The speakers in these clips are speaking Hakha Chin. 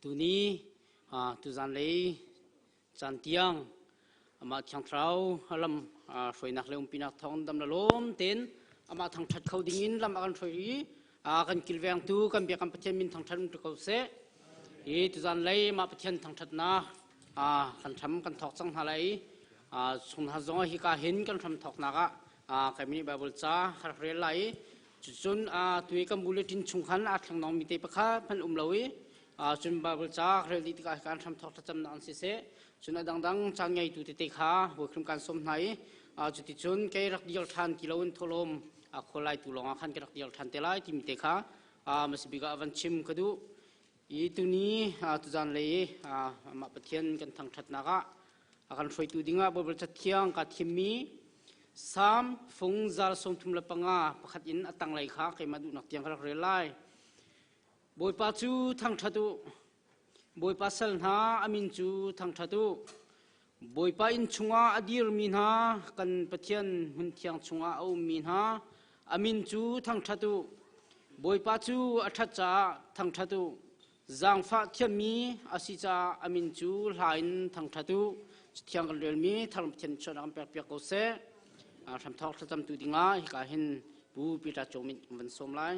Tuni tuzan lei caan tiang amah Thiang Thlarau lam hruainak le umpinak thawng dam la lawm tein amah thangṭhat kho dingin lam a kan hruai i kan kilvengtu kan biakam Pathian min thangṭhat um ko seh. Hi tuzan lei mah Pathian thangṭhatnak kan hram kan thawk cang hna lai. Chung hna zong hi ka hin kan hram thawknak ah kai mi Bible ca ka rak rel lai. Cucun tui kan bulletin chung khan aa thleng mi te pakhat hmanh um lo i cun Bible ca rel dih tikah kan hram thawk thlacamnak an si seh. Cun a dangdang caan ngeitu tete kha hawikhrim kan sawm hna i cuticun kei rak deal ṭhan ti loin thawhlawm khualai tu lawngah khan ka rak deal ṭhan te lai timi te kha hmasabik ah van chim ka duh. I tuni tuzan lei amah Pathian kan thangṭhatnak ah a kan hruaitu dingah Baibal Cathiang kaa thimmi Salm fung zal 35 pakhat in a tanglei kha keimah duhnak tiang ka rak rel lai. Bawipa cu thangṭhat u. Bawipa sal hna a min cu thangṭhat u. Bawipa inn chungah a dirmi hna, kan Pathian hmunthiang chungah a ummi hna, a min cu thangṭhat u. Bawipa cu a ṭhat caah thangṭhat u. Zaangfah thiammi a si caah a min cu hla in thangṭhat u. Cathiang kan relmi Thar Pathian chuahnak kan pekpiak ko seh. Hramthawk thlacamtu dingah hika hin Pu Peter Chomit van sawm lai.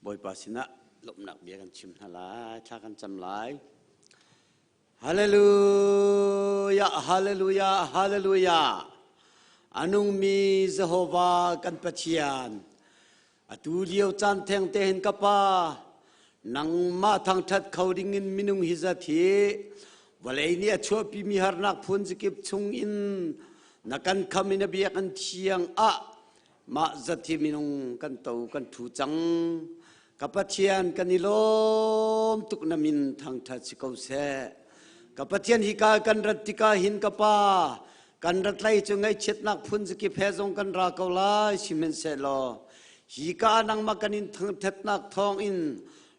Bawipa sinah lawmhnak bia kan chim hna lai, thla kan cam lai. Hallelujah, hallelujah, hallelujah. A nungmi Jehovah kan Pathian, atu lio caan theng te hin ka pa, nangmah thangṭhat kho ding in minung hi zat hi vawlei nih a chuahpimi harnak phun zakip chung in na kan kham in a biakinn thiang ah Mah zat hi minung kan to kan ṭhu cang. Ka Pathian kan i lawm tuk na min thangṭhat si ko seh. Ka Pathian hika kan rat tikah hin ka Pa, kan rat lai cu ngaihchiatnak phun zakip he zong kan ra ko lai sihmanhsehlaw hika nangmah kan in thangṭhatnak thawngin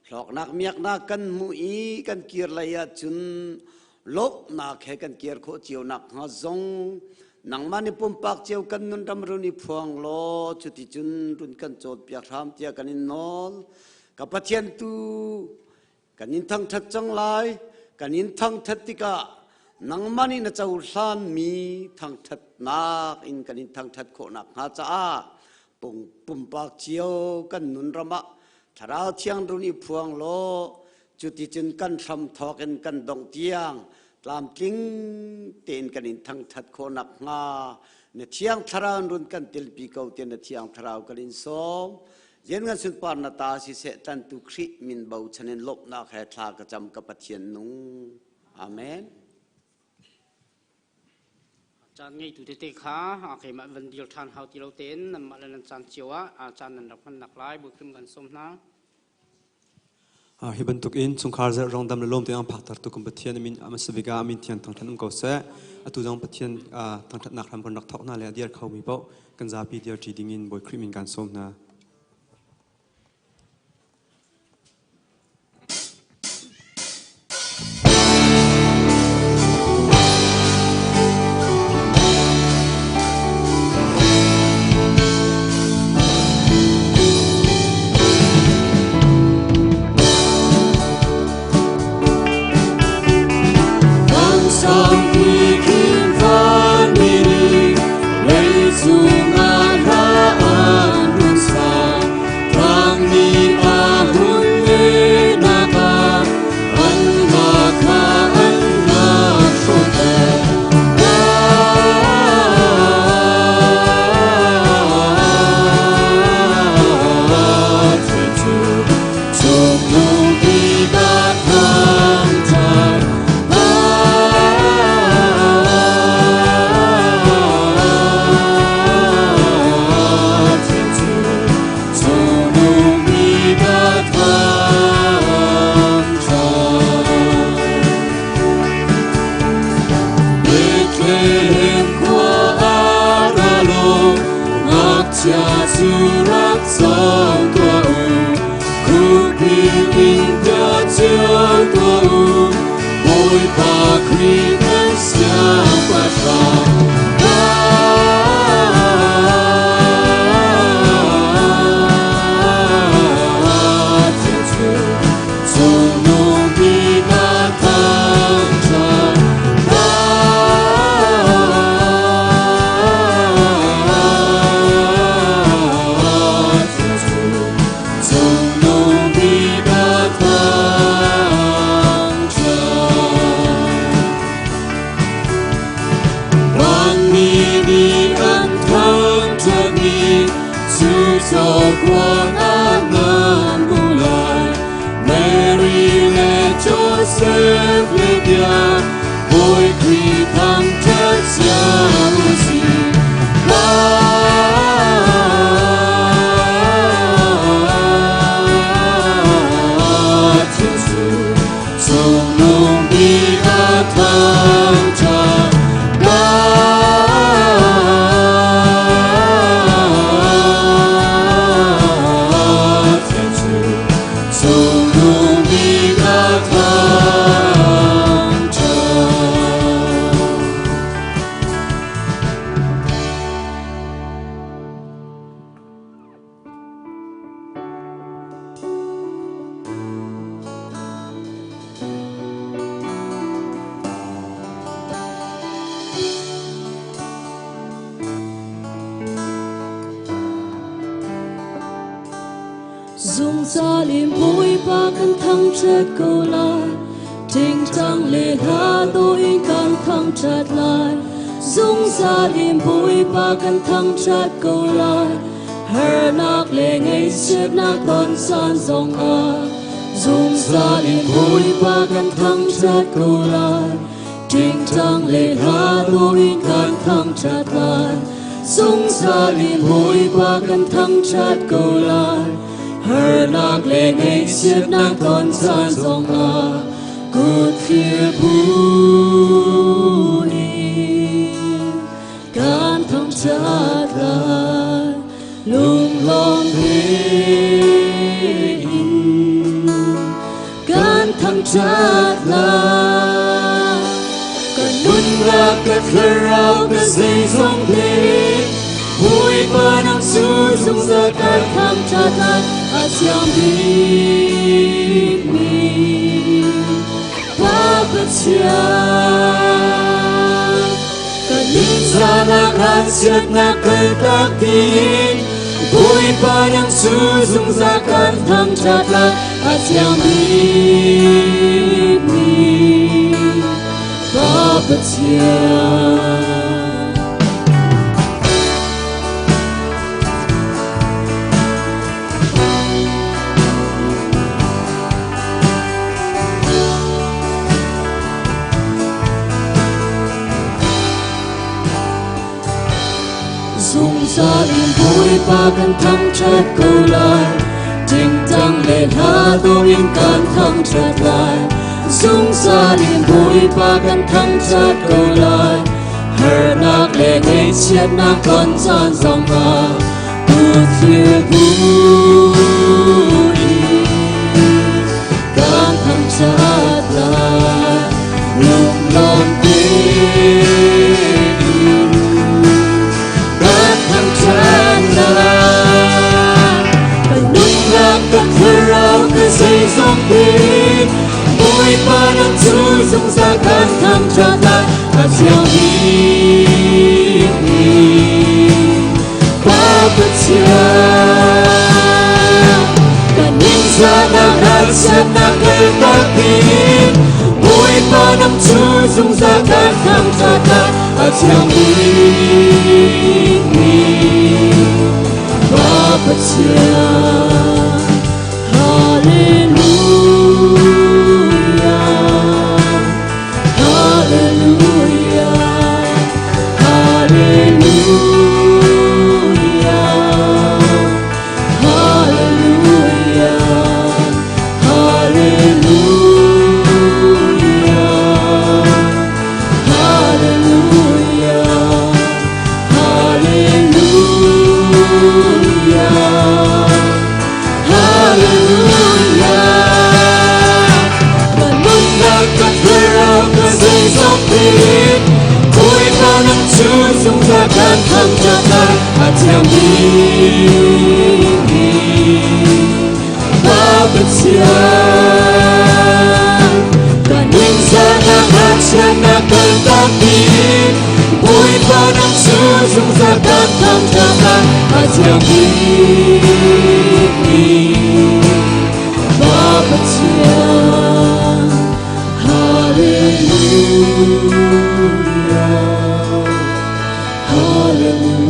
hlawknak miaknak kan hmuh i kan kir lei ahcun lawmhnak he kan kir khawh cio nakhnga zong nangmah nih pumpak cio kan nun ram run i phuang law cuticun run kan cawnpiak hram tiah kan in nawl. Ka Pathian tu kan in thangṭhat cang lai. Kan in thangṭhat tikah nangmah nih na cohlanmi thangṭhatnak in kan in thangṭhat khawh nakhnga caah pumpak cio kan nun ram ah Thlarau Thiang run i phuang law Cuticun kan hram thawk in kan dongh tiang tlamtling tein kan in thangṭhat khawh nakhnga na Thiang Thlarau in run kan tilpi ko tiah na Thiang Thlarau kan in sawm. Lianngan sunpar na ta siseh tlantu Khrih min bochan in lawmhnak he thla ka cam ka Pathian nung. Amen. Caan ngeitu tete kha keimah van dil ṭhan hau ti lo tein nanmah le nan caan cio ah caan nan rak hman nak lai Bukrim kan sawm hna. Hi bantuk in chungkhar zarh rongdam le lawm te ang phakter tu kum Pathian amin amasabika amin thiang thangthat um ko seh. Atu zong Pathian thangthatnak hram kan rak thawk hna le a diar kho mi paoh kan zapi diar ṭi ding in Bawi Khrih min kan sawm hna. Bethlehem khua a ra lo, ngakchia cu rak cang tuah u. Khukbil in tia cio tuah u, Bawipa Khrih kan siangpahrang. Joseph le bia Bawi Khrih thangṭhat cio u sih. Pa Jesuh cungnung bik a thangṭhat. Pa Jesuh cungnung bik a thangṭhat. Zungzal in Bawipa kan thangṭhat ko lai, ṭingṭang le hla dawh in kan thangṭhat lai. Zungzal in Bawipa kan thangṭhat ko lai, harnak le ngaihchiatnak ton caan zongah. Zungzal in Bawipa kan thangṭhat ko lai, ṭingṭang le hla dawh in kan thangṭhat lai. Zungzal in Bawipa kan thangṭhat ko lai, harnak le ngaihchiatnak ton caan zongah. Kut thlir bu in kan thangṭhat lai, lunglawm tein kan thangṭhat lai. Kan nunnak, ka thlarau, ka zeizong te, Bawipa nang cu zungzal kan thangṭhat lai, a thiang bikmi Pa Pathian. Kan ningzahnak ralchiatnak kaltak ding, Bawipa nang cu zungzal kan thangṭhat lai, a thiang bikmi Pa Pathian. Zungzal in Bawipa kan thangṭhat ko lai, ṭingṭang le hla dawh in kan thangṭhat lai. Zungzal in Bawipa kan thangṭhat ko lai, harnak le ngaihchiatnak ton caan zongah. Kutthlir bu in kan thangṭhat lai, lunglawm tein kan thangṭhat lai. Kan nunnak, ka thlarau, ka zeizong te, Bawipa nang cu zungzal kan thangṭhat lai, a thiang bikmi Pa Pathian. Kan ningzahnak ralchiatnak kaltak ding, Bawipa nang cu zungzal kan thangṭhat lai, a thiang bikmi Pa Pathian. Hallelujah, Hallelujah, Hallelujah, Hallelujah, Hallelujah, Hallelujah, Hallelujah, Hallelujah. Kan nunnak, ka thlarau, ka zeizong te, Bawipa nang cu zungzal kan thangṭhat lai, a thiang bikmi Pa Pathian. Kan ningzahnak ralchiatnak kaltak ding, Bawipa nang cu zungzal kan thangṭhat lai, a thiang bikmi Pa Pathian. Hallelujah, Hallelujah,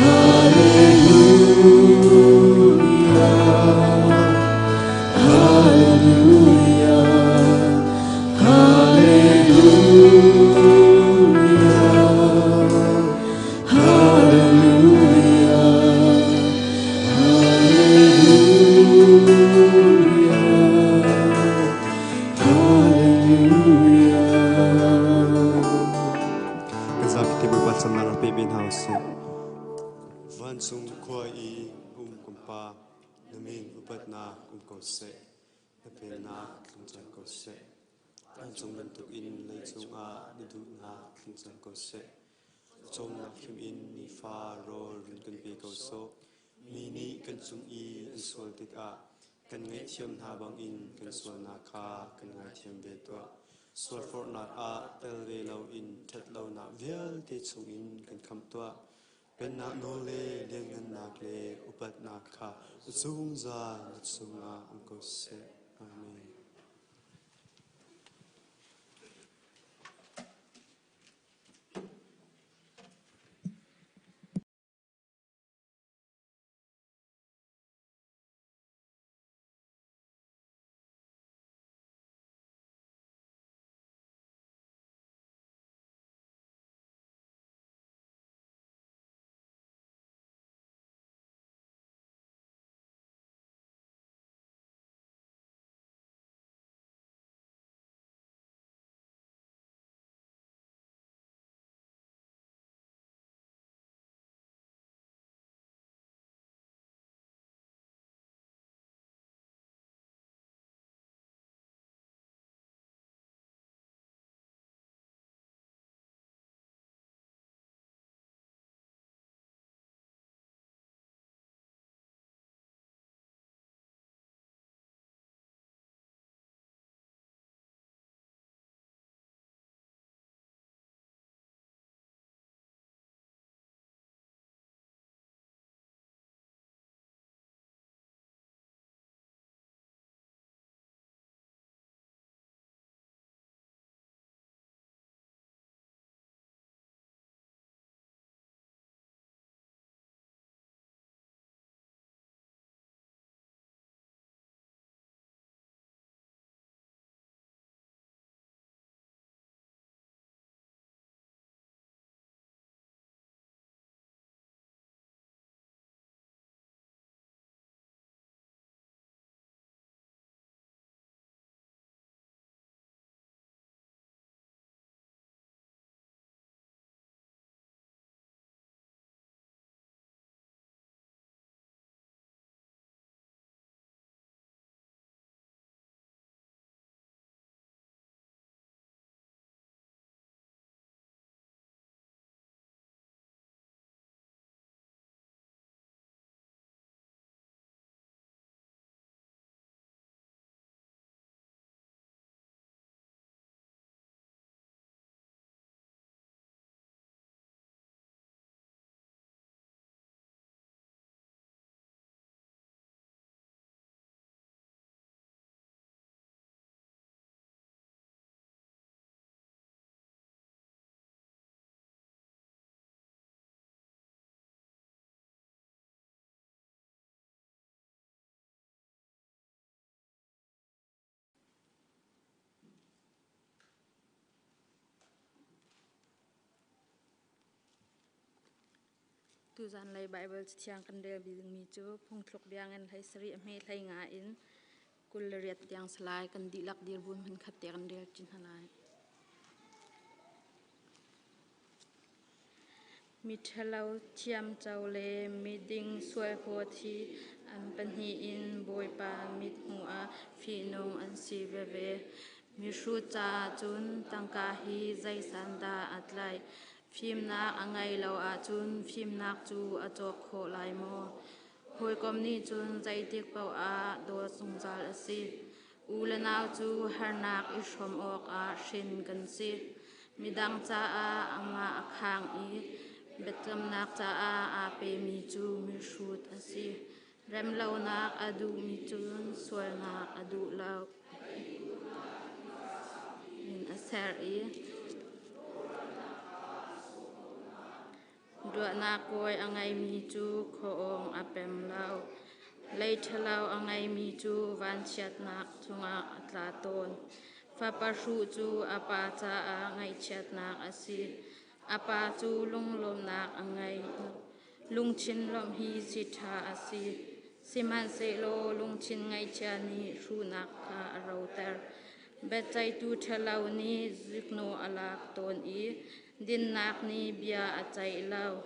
Hallelujah, Hallelujah. duhnak tling cang ko seh. Vancung bantukin leicung ah na duhnak tling cang ko seh. Cawmnak hrim in nifa rawl run kan pe ko sawh. Mi nih kan cung i an sual tikah kan ngaihthiam hna bangin kan sualnak kha kan ngaithiam ve tuah. Sualforhnak ah tel ve loin ṭhatlonak vialte chungin kan khamh tuah. Pennak nawl le lianngannak le upatnak kha zungzal na cungah um ko seh. Amen. Tuzanlei Baibal Cathiang kan rel dingmi cu phungthluk biangin hlei sarih a hme hlei nga in 28 tiang salai kan dihlak dirbun hmunkhat te kan rel ṭi hna lai. Miṭhalo thiamco le miding sualphawt hi an pahnih in Bawipa mithmuh ah fihnung an si veve. Mihrut caah cun tangka hi zei san dah a tlaih? Fimnak a ngei lo ahcun fimnak cu a cawk khawh lai maw? Hawikom nih cun zeitik paoh ah dawt zungzal a si. U le nau cu harnak i hrawm awkah hrin kan si. Midang caah amah a khang i biakamnak caah aa pemi cu mihrut a si. Remlonak a duhmi cun sualnak a duh lo. In a ser i Duahnak kawi a ngeimi cu khuaawng a pem lo. Lei ṭhalo a ngeimi cu vanchiatnak cungah a tla tawn. Fapa hruh cu a pa caah ngaihchiatnak a si. A pa cu lunglawmhnak a ngei. Lungthin lawmh hi si ṭha a si. Sihmanhsehlaw lungthin ngaihchia nih hruhnak kha a roter. Biaceihtu ṭhalo nih ziknawh a lak tawn i Dinnak nih bia a ceih lo.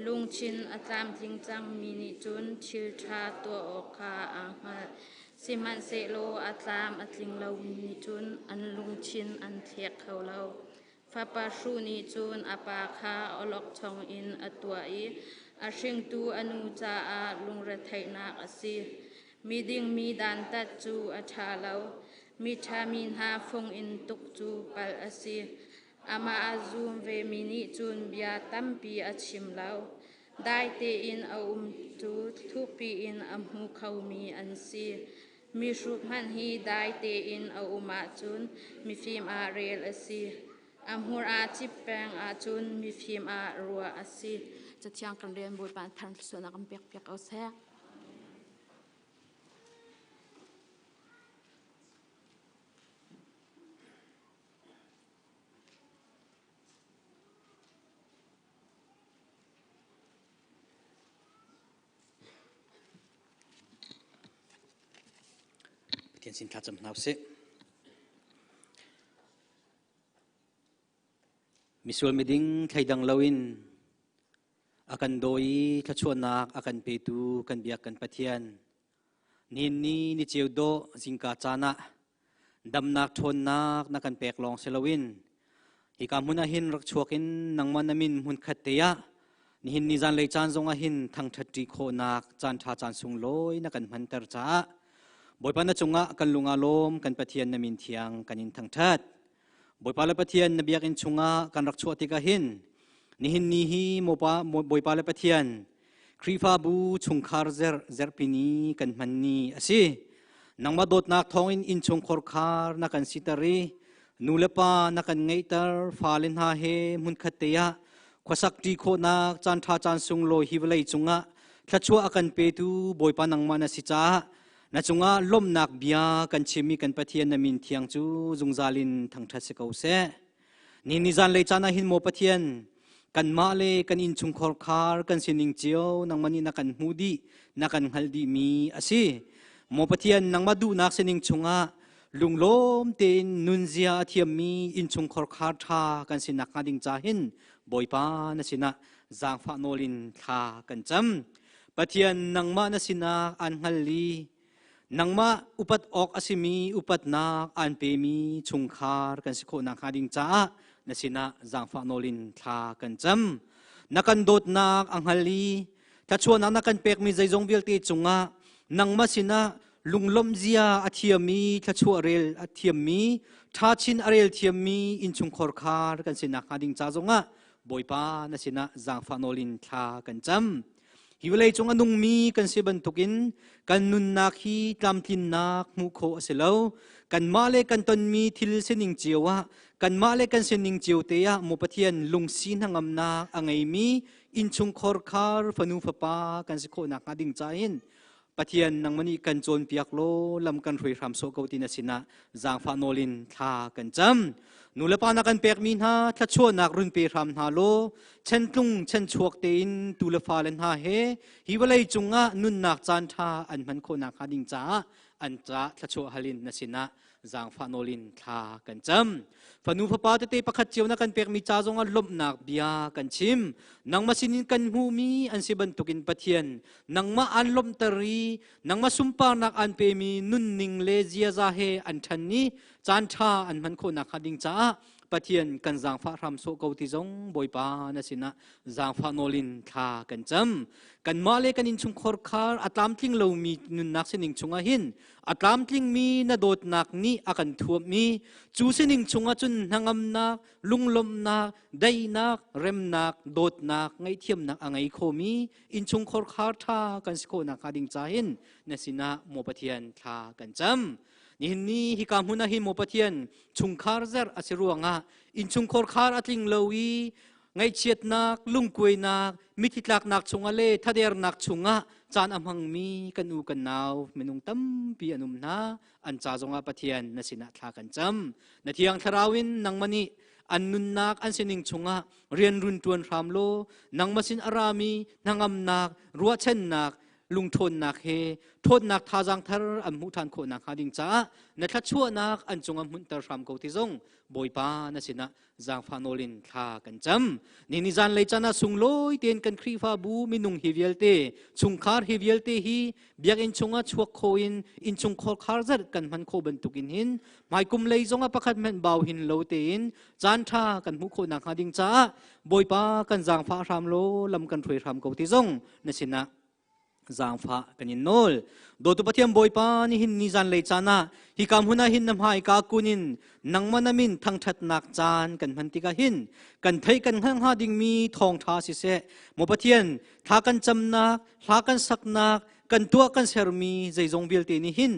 Lungthin a tlamtling cangmi nih cun thil ṭha tuah awk kha aa hngalh. Sihmanhsehlaw a tlam a tling lomi nih cun an lungthin an thlek kho lo. Fapa hruh nih cun a pa kha awlokchong in a tuah i a hringtu a nu caah lungretheihnak a si. Miding mi dantat cu a ṭha lo, miṭha mi hna fung in tuk cu palh a si. Amah a zum vemi nih cun bia tampi a chim lo. Dai tein a um cu thukpi in a hmu khomi an si. Mihrut hmanh hi dai tein a um ahcun mifim ah rel a si. A hmur aa cip peng ahcun mifim ah ruah a si. Cathiang kan rian Bawipa thar thluachuahnak kan pekpiak ko seh. Pathian sin thlacam hna usih. Misual miding thleidang loin a kan daw i thluachuahnak a kan petu kan biak kan Pathian. Nihin ni ni ceu dawh zingka caan ah damnak ṭhawnnak na kan pek lawng si loin hika hmun ah hin rak chuak in nangmah na min hmunkhat te ah nihin ni zanlei caan zong ah hin thangṭhat ṭi khawhnak caan ṭha caan sunglawi na kan hmanter caah Bawipa na cungah kan lung aa lawm kan Pathian na min thiang kan in thangṭhat. Bawipa le Pathian na biakinn chungah kan rak chuah tikah hin nihin ni hi Mopa Bawipa le Pathian Khrihfabu chungkhar zer zerpi ni kan hman ni a si. Nangmah dawtnak thawngin innchungkhar khar na kan siter i nu le pa na kan ngeihter fale hna he hmunkhat te ah khuasak ṭi khawhnak caan ṭha caan sunglawi hi vawlei cungah thluachuah a kan petu Bawipa nangmah na si caah Na cungah lawmhnak bia kan chimmi kan Pathian na min thiang cu zungzal in thangṭhat si ko seh. Ni ni zanlei caan ah hin maw Pathian, kanmah le kan innchungkhar khar kan sining cio nangmah nih na kan hmuh dih, na kan hngalh dihmi a si. Maw Pathian, nangmah duhnak sining chungah lunglawm tein nunzia a thiammi innchungkhar khar ṭha kan si nakhnga ding ca hin Bawipa na sinah zaangfah nawl in thla kan cam. Pathian nangmah na sinak aan hngal i nangmah upat awk a simi upatnak aan pemi chungkhar kan si khawh nakhnga ding caah na sinah zaangfah nawl in thla kan cam. Na kan dawtnak a hngal i thluachuahnak na kan pekmi zeizong vialte cungah nangmah sinah lunglawmh zia a thiammi thluachuah rel a thiammi ṭha chin a rel thiammi innchungkhar khar kan si nakhnga ding ca zongah Bawipa na sinah zaangfah nawl in thla kan cam. Hi vawlei cung a nungmi kan si bantukin kan nunnak hi tlamtlinnak hmuh khawh a si lo. Kanmah le kan tonmi thil sining cio ah kanmah le kan sining cio te ah maw Pathian lungsi hnangamnak a ngeimi innchungkhar khar fanu fapa kan si khawh nakhnga ding ca in Pathian nangmah nih kan cawnpiak law lam kan hruai hram sawh ko ti na sinah zaangfah nawl in thla kan cam. Nu le pa na kan pekmi hna thluachuahnak run pe hram hna law chentlung chenchuak tein tu le fale hna he hi vawlei cungah nunnak caan ṭha an hman khawh nakhnga ding caah an ca thluachuah hal in na sinah zaangfah nawl in thla kan cam. Fanu fapa tete pakhat cio na kan pekmi ca zongah lawmhnak bia kan chim. Nangmah sinin kan hmuhmi an si bantukin Pathian nangmah aan lawmhter i nangmah sunparnak aan pemi nunning le ziaza he an ṭhan i caan ṭha an hman khawh nakhnga ding caah Pathian kan zaangfah hram sawh ko ti zong Bawipa na sinah zaangfah nawl in thla kan cam. Kanmah le kan innchungkhar khar a tlamtling lomi nunnak sining chungah hin a tlamtlingmi na dawtnak nih a kan thuammi cu sining chungah cun hnangamnak, lunglawmhnak, daihnak, remnak, dawtnak, ngaihthiamnak a ngei khomi innchungkhar khar ṭha kan si khawh nakhnga ding ca hin na sinah maw Pathian thla kan cam. Nihin ni hika hmun ah hin maw Pathian chungkhar zerh a si ruangah innchungkhar khar a tling lo i ngaihchiatnak, lungkuainak, mithi tlaknak chungah le thadernak chungah caan a hmangmi kan u kan nau minung tampi an um hna. An ca zongah Pathian na sinah thla kan cam. Na thiang thlarau in nangmah nih an nunnak an sining chungah rian run ṭuan hram law nangmah sin a rami hnangamnak, ruahchannak, lungṭhawnnak he ṭhawnnak thazaang thar an hmuh ṭhan khawh nakhnga ding caah na thluachuahnak an cungah hmunhter hram ko ti zong Bawipa na sinah zaangfah nawl in thla kan cam. Ni ni zan lei caan ah sunglawi tein kan Khrihfabu minung hi vialte, chungkhar hi vialte hi biakinn chungah chuak kho in innchung khar zat kan hman kho bantukin hin hmaikum lei zongah pakhat hmanh bau hin lo tein caan ṭha kan hmuh khawh nakhnga ding caah Bawipa kan zaangfah hram law lam kan hruai hram ko ti zong na sinah zaangfah kan in nawl. Dawtu Pathian Bawipa nihin ni zan lei caan ah hika hmun ah hin na hmai ka kun in nangmah na min thangṭhatnak caan kan hman tikah hin kan theih kan hngalh hnga dingmi thawngṭha siseh maw Pathian thla kan camnak hla kan saknak kan tuah kan sermi zeizong vialte nih hin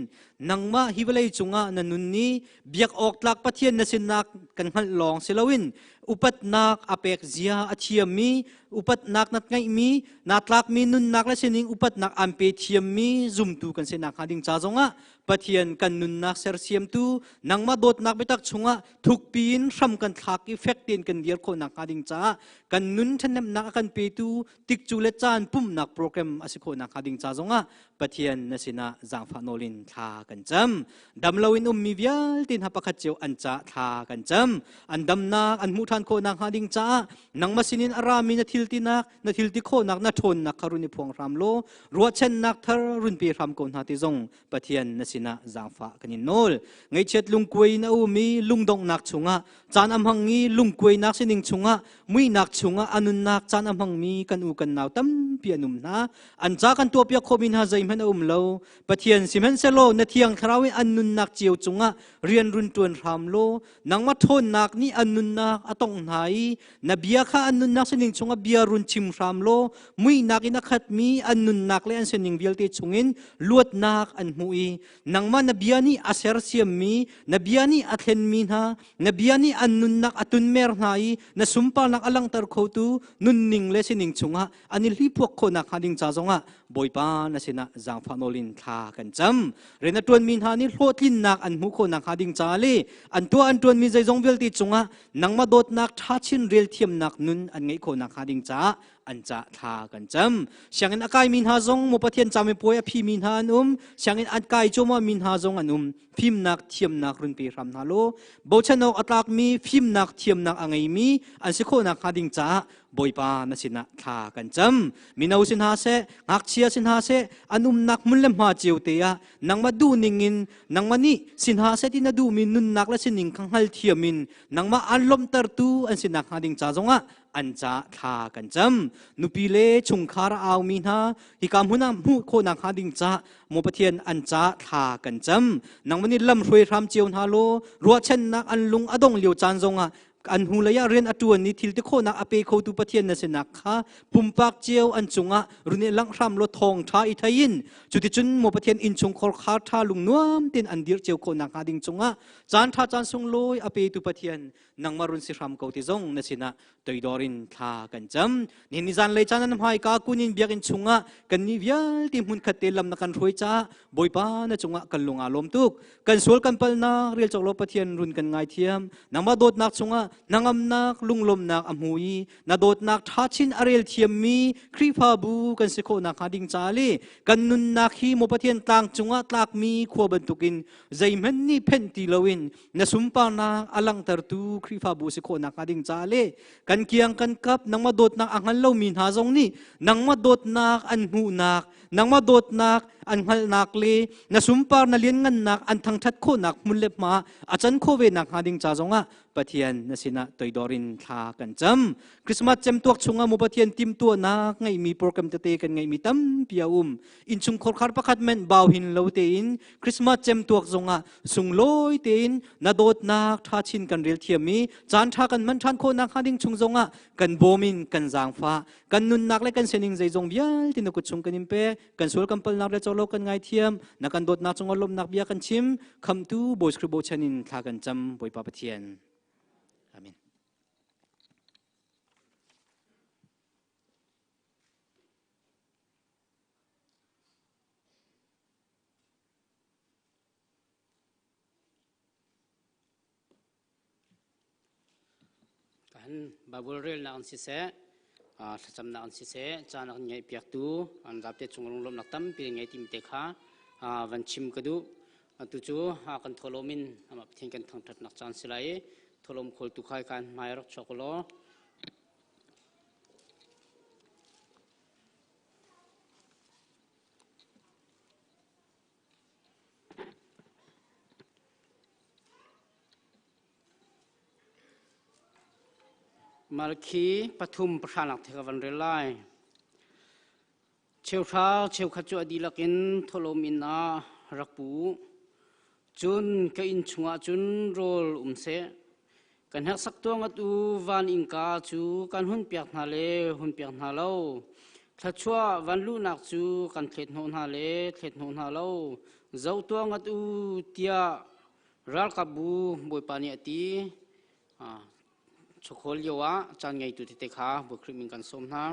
nangmah hi vawlei cungah na nun ni biak awk tlak Pathian na sinnak kan hngalh lawng si loin upatnak a pek zia a thiammi upatnak na ngeihmi naa tlakmi nunnak le sining upatnak aan pe thiammi zumtu kan si nakhnga ding ca zongah Pathian kan nunnak sersiamtu nangmah dawtnak biatak chungah thukpi in hram kan thlak i fek tein kan dir khawh nakhnga ding caah kan nun ṭhahnemnak a kan petu tikcu le caan pumhnak program a si khawh nakhnga ding ca zongah Pathian na sinah zaangfah nawl in thla kan cam. Dam loin ummi vialte hna pakhat cio an ca thla kan cam. An damnak an hmuh ṭhan khawh nakhnga ding caah nangmah sinin a rami na thil tinak na thil ti khawhnak na ṭhawnnak kha run i phuang hram law ruahchannak thar run pe hram ko hna ti zong Pathian na sinah zaangfah kan in nawl. Ngaihchiat lungkuai in a um i lungdonghnak chungah caan a hmang i lungkuainak sining chungah muihnak chungah a nunnak caan a hmangmi kan u kan nau tampi an um hna. An ca kan tuahpiak khawhmi hna zeihmanh a um lo. Pathian sihmanhsehlaw na thiang thlarau in an nunnak cio cungah rian run ṭuan hram law nangmah ṭhawnnak nih an nunnak a tongh hna i na bia kha an nunnak sining chungah bia run chim hram law muihnak in a khatmi an nunnak le an sining vialte chungin luatnak an hmuh i nangmah na bia nih a sersiammi na bia nih a thlenmi hna na bia nih an nunnak a tunmer hna i na sunparnak a langhter khotu nunning le sining chungah an i hliphuak khawhnak hnga ding ca zongah Bawipa na sinah zaangfah nawl in thla kan cam. Rian a ṭuanmi hna nih hlawhtlinnak an hmuh khawhnak hnga ding ca le an tuah an ṭuanmi zeizong vialte cungah nangmah dawtnak ṭha chin rel thiamnak nun an ngeih khawhnak hnga ding caah an cah thla kan cam. Sianginn a kaimi hna zong maw Pathian camipuai a phimi hna an um, sianginn an kai cuahmahmi hna zong an um. Fimnak thiamnak run pe hram hna law bochan awk a tlakmi fimnak thiamnak a ngeimi an si khawhnak hnga ding caah Bawipa na sinah thla kan cam. Mino si hna seh, ngakchia si hna seh, an umnak hmun le hma cio te ah nangmah duh ning in nangmah nih si hna seh ti na duhmi nunnak le sining kha hngalthiam in nangmah aan lawmhtertu an si nakhnga ding ca zongah an ca thla kan cam. Nupi le chungkhar a aumi hna hika hmun ah hmuh khawh nakhnga ding ca maw Pathian an ca thla kan cam. Nangmah nih lam hruai hram cio hna law ruahchannak an lung a dong lio caan zongah an hnulei ah rian a ṭuan i thil ti khawhnak a pe khotu Pathian na sinak kha pumpak cio an cungah run i langh hram law thawng ṭha i thei in cuticun maw Pathian innchungkhar khar ṭha lungnuam tein an dirh cio khawh nakhnga ding cungah caan ṭha caan sunglawi a petu Pathian nangmah run si hram ko ti zong na sinah toidor in thla kan cam. Nihin ni zanlei caan an hmaika kunin biakinn chungah kannih vialte hmunkhat te lam na kan hruai caah Bawipa na cungah kan lung aa lawm tuk. Kan sual kan palnak rel cawk lo Pathian run kan ngaithiam. Nangmah dawtnak chungah hnangamnak lunglawmnak a hmu i na dawtnak ṭha chin a rel thiammi Khrihfabu kan si khawh nakhnga ding ca le kan nunnak hi maw Pathian tlang cungah tlakmi khua bantukin zeihmanh nih phenh ti loin na sunparnak a langhtertu Khrihfabu si khawh nakhnga ding ca le kan kiang kan kap nangmah dawtnak a hngal lomi hna zong nih nangmah dawtnak an hmuhnak nangmah dawtnak an hngalhnak le na sunpar na lianngannak an thangṭhat khawhnak hmun le hma a can khawh ve nakhnga ding ca zongah Pathian na sinah toidor in thla kan cam. Christmas cemtuak chungah mu Pathian timtuahnak ngeihmi program tete kan ngeihmi tampi a um. Innchung khorkhar pakhat men bau hin lo tein Christmas cemtuak zongah sunglawi tein na dawtnak ṭha chin kan rel thiam i caan ṭha kan hman ṭhan khawh nakhnga ding chung zongah kan bawm in kan zaangfah. Kan nunnak le kan sining zeizong vialte na kut chung kan in pek. Kan sual kan palnak le cawlo kan ngaithiam. Na kan dawtnak cungah lawmhnak bia kan chim. Khamtu Bawi Khrih bochan in thla kan cam Bawipa Pathian. Amen. Kan Bible relnak in siseh, Thlacamnak an siseh, caan a kan ngeihpiaktu an zapte cung lunglawmhnak tampi ngei timi te kha van chim ka duh. Atu cu kan thawhlawm in amah Pathian kan thangṭhatnak caan si lai i thawhlawm khawltu kha kan hmai rak chuak u law. Malakhi pathum pahranak the ka van rel lai. Cheuhra cheukhat cu a dihlak in thawhlawm inn ah rak pu u. Cun ka inn chungah cun rawl um seh. Kan hneksak tuah ngat u van innka cu kan hunpiak hna le hunpiak hna lo. Thluachuah van luhnak cu kan thlet hnawh hna le thlet hnawh hna lo. Zoh tuah ngat u tiah ralkapbu Bawipa nih a ti. Chawkhawl lio ah caan ngeitu tete kha Bawi Khrih min kan sawm hna.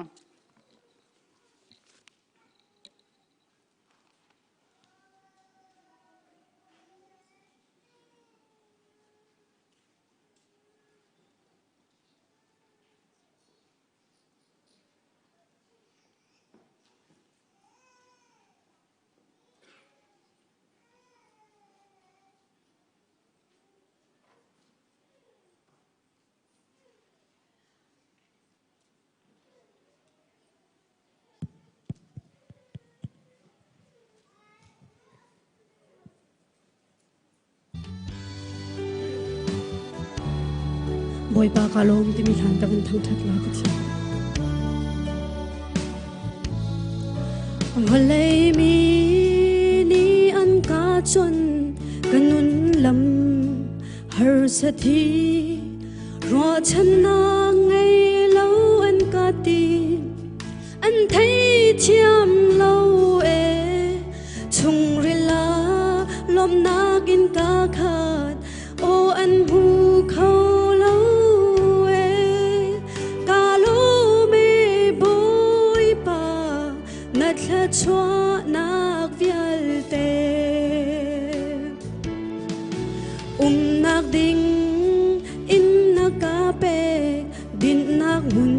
Bawipa ka lawm timi hlan ka van thangṭhat lai Pathian. Vawlei mi nih an ka chon ka nun lam harsa thi ruahchannak ngei lo an ka ti an theithiam lo e chungril ah lawmhnak in ka khat aw an hmu kho lo e ka lawm e Bawipa na thluachuahnak vialte umnak ding inn na ka pek dinhnak hmun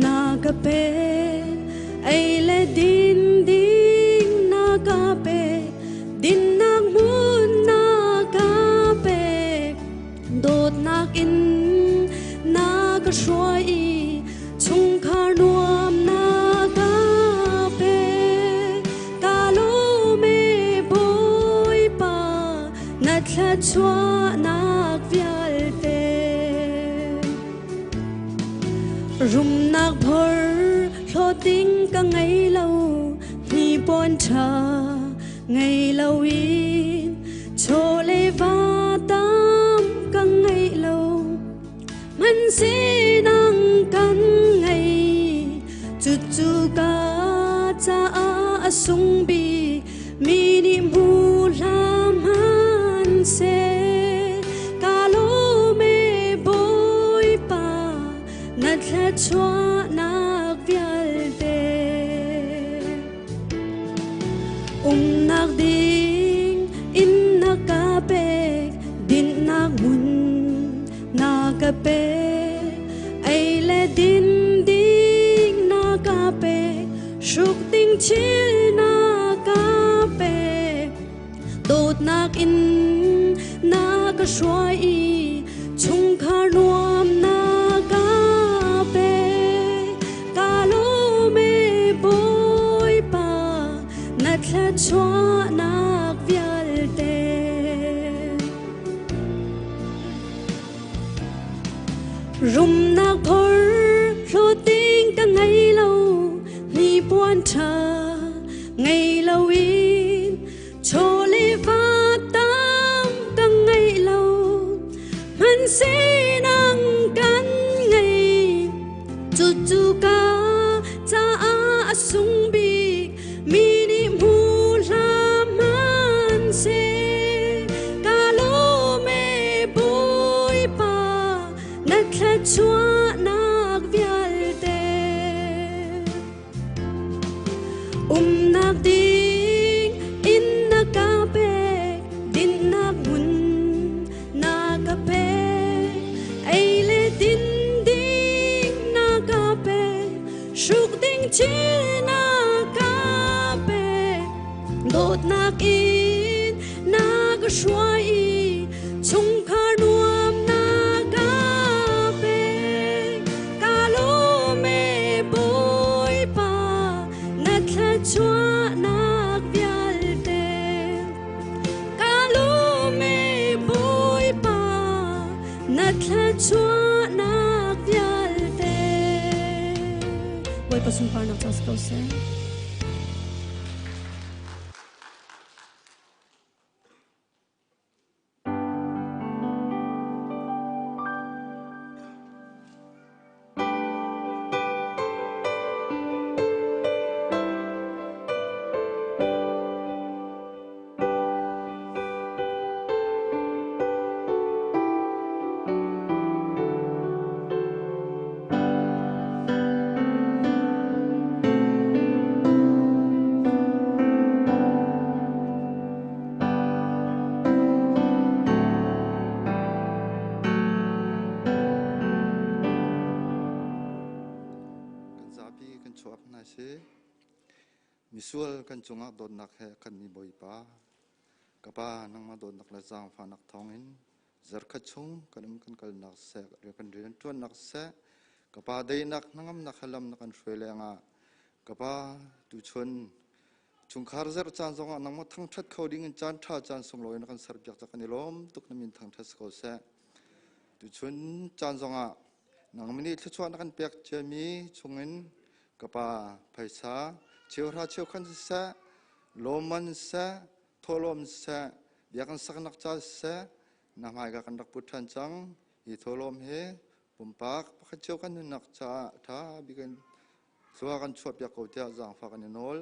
na ka pek ei le din ding na ka pek dinnak hmun na ka pek dawtnak in na ka hruai i chungkhar nuam na ka pek ka lawm e Bawipa na thluachuahnak vialte Rumnak phor hlawtling ka ngei lo hnipuan ṭha ngei lo in chaw le va tam ka ngei lo hmanhsehnang kan ngei cucu ka caah a sung bik mi nih hmu hlah hmanhseh ka lawm e Bawipa na thluachuahnak vialte umnak ding inn na ka pek dinhnak hmun na ka pek ei le din ding na ka pek hruk ding thil na ka pek dawtnak in na ka hruai i chungkhar nuam na ka pek ka lawm e Bawipa na thluachuahnak vialte Rumnak phor hlawtling ka ngei lo hnipuan ṭha ngei lo in chaw le va tam ka ngei lo hmanhsehnang kan ngei cucu ka caah a sung bik mi nih hmu hlah hmanhseh ka lawm e Bawipa na thluachuahnak vialte umnak ding inn na ka pek dinnak hmun na ka pek ei le din ding na ka pek. Suiluchin na ka pek. Dawtnak in na ka hruai i chungkhar nuam na ka pek. Ka lawm e Bawipa, na thluachuahnak vialte. Ka lawm e Bawipa, na thluachuahnak vialte. Bawipa sunparnak ca si ko seh. Kan zapi kan chuak hna si. Misual kan cungah dawtnak he kan mi Bawipa. Ka pa nangmah dawtnak le zaangfahnak thawngin zarkhat chung kan um kan kalnak seh kan rian ṭuannak seh ka pa deinak hnangamnak he lam na kan hruai lengah ka pa tuchun chungkhar zarh caan zongah nangmah thangṭhat kho ding in caan ṭha caan sunglawi na kan serpiak ca kan i lawm tuk na min thangṭhat si ko seh tuchun caan zongah nangmah nih thluachuah na kan pek ciami chungin ka pa phaisa cheuhra cheukhan siseh lawmman siseh thawhlawm siseh biakinn saknak ca siseh na hmaika kan rak put ṭhan cang hi thawhlawm hi pumpak pakhat cio kan nunnak caah ṭha bik in thlua kan chuahpiak ko tiah zaangfah kan i nawl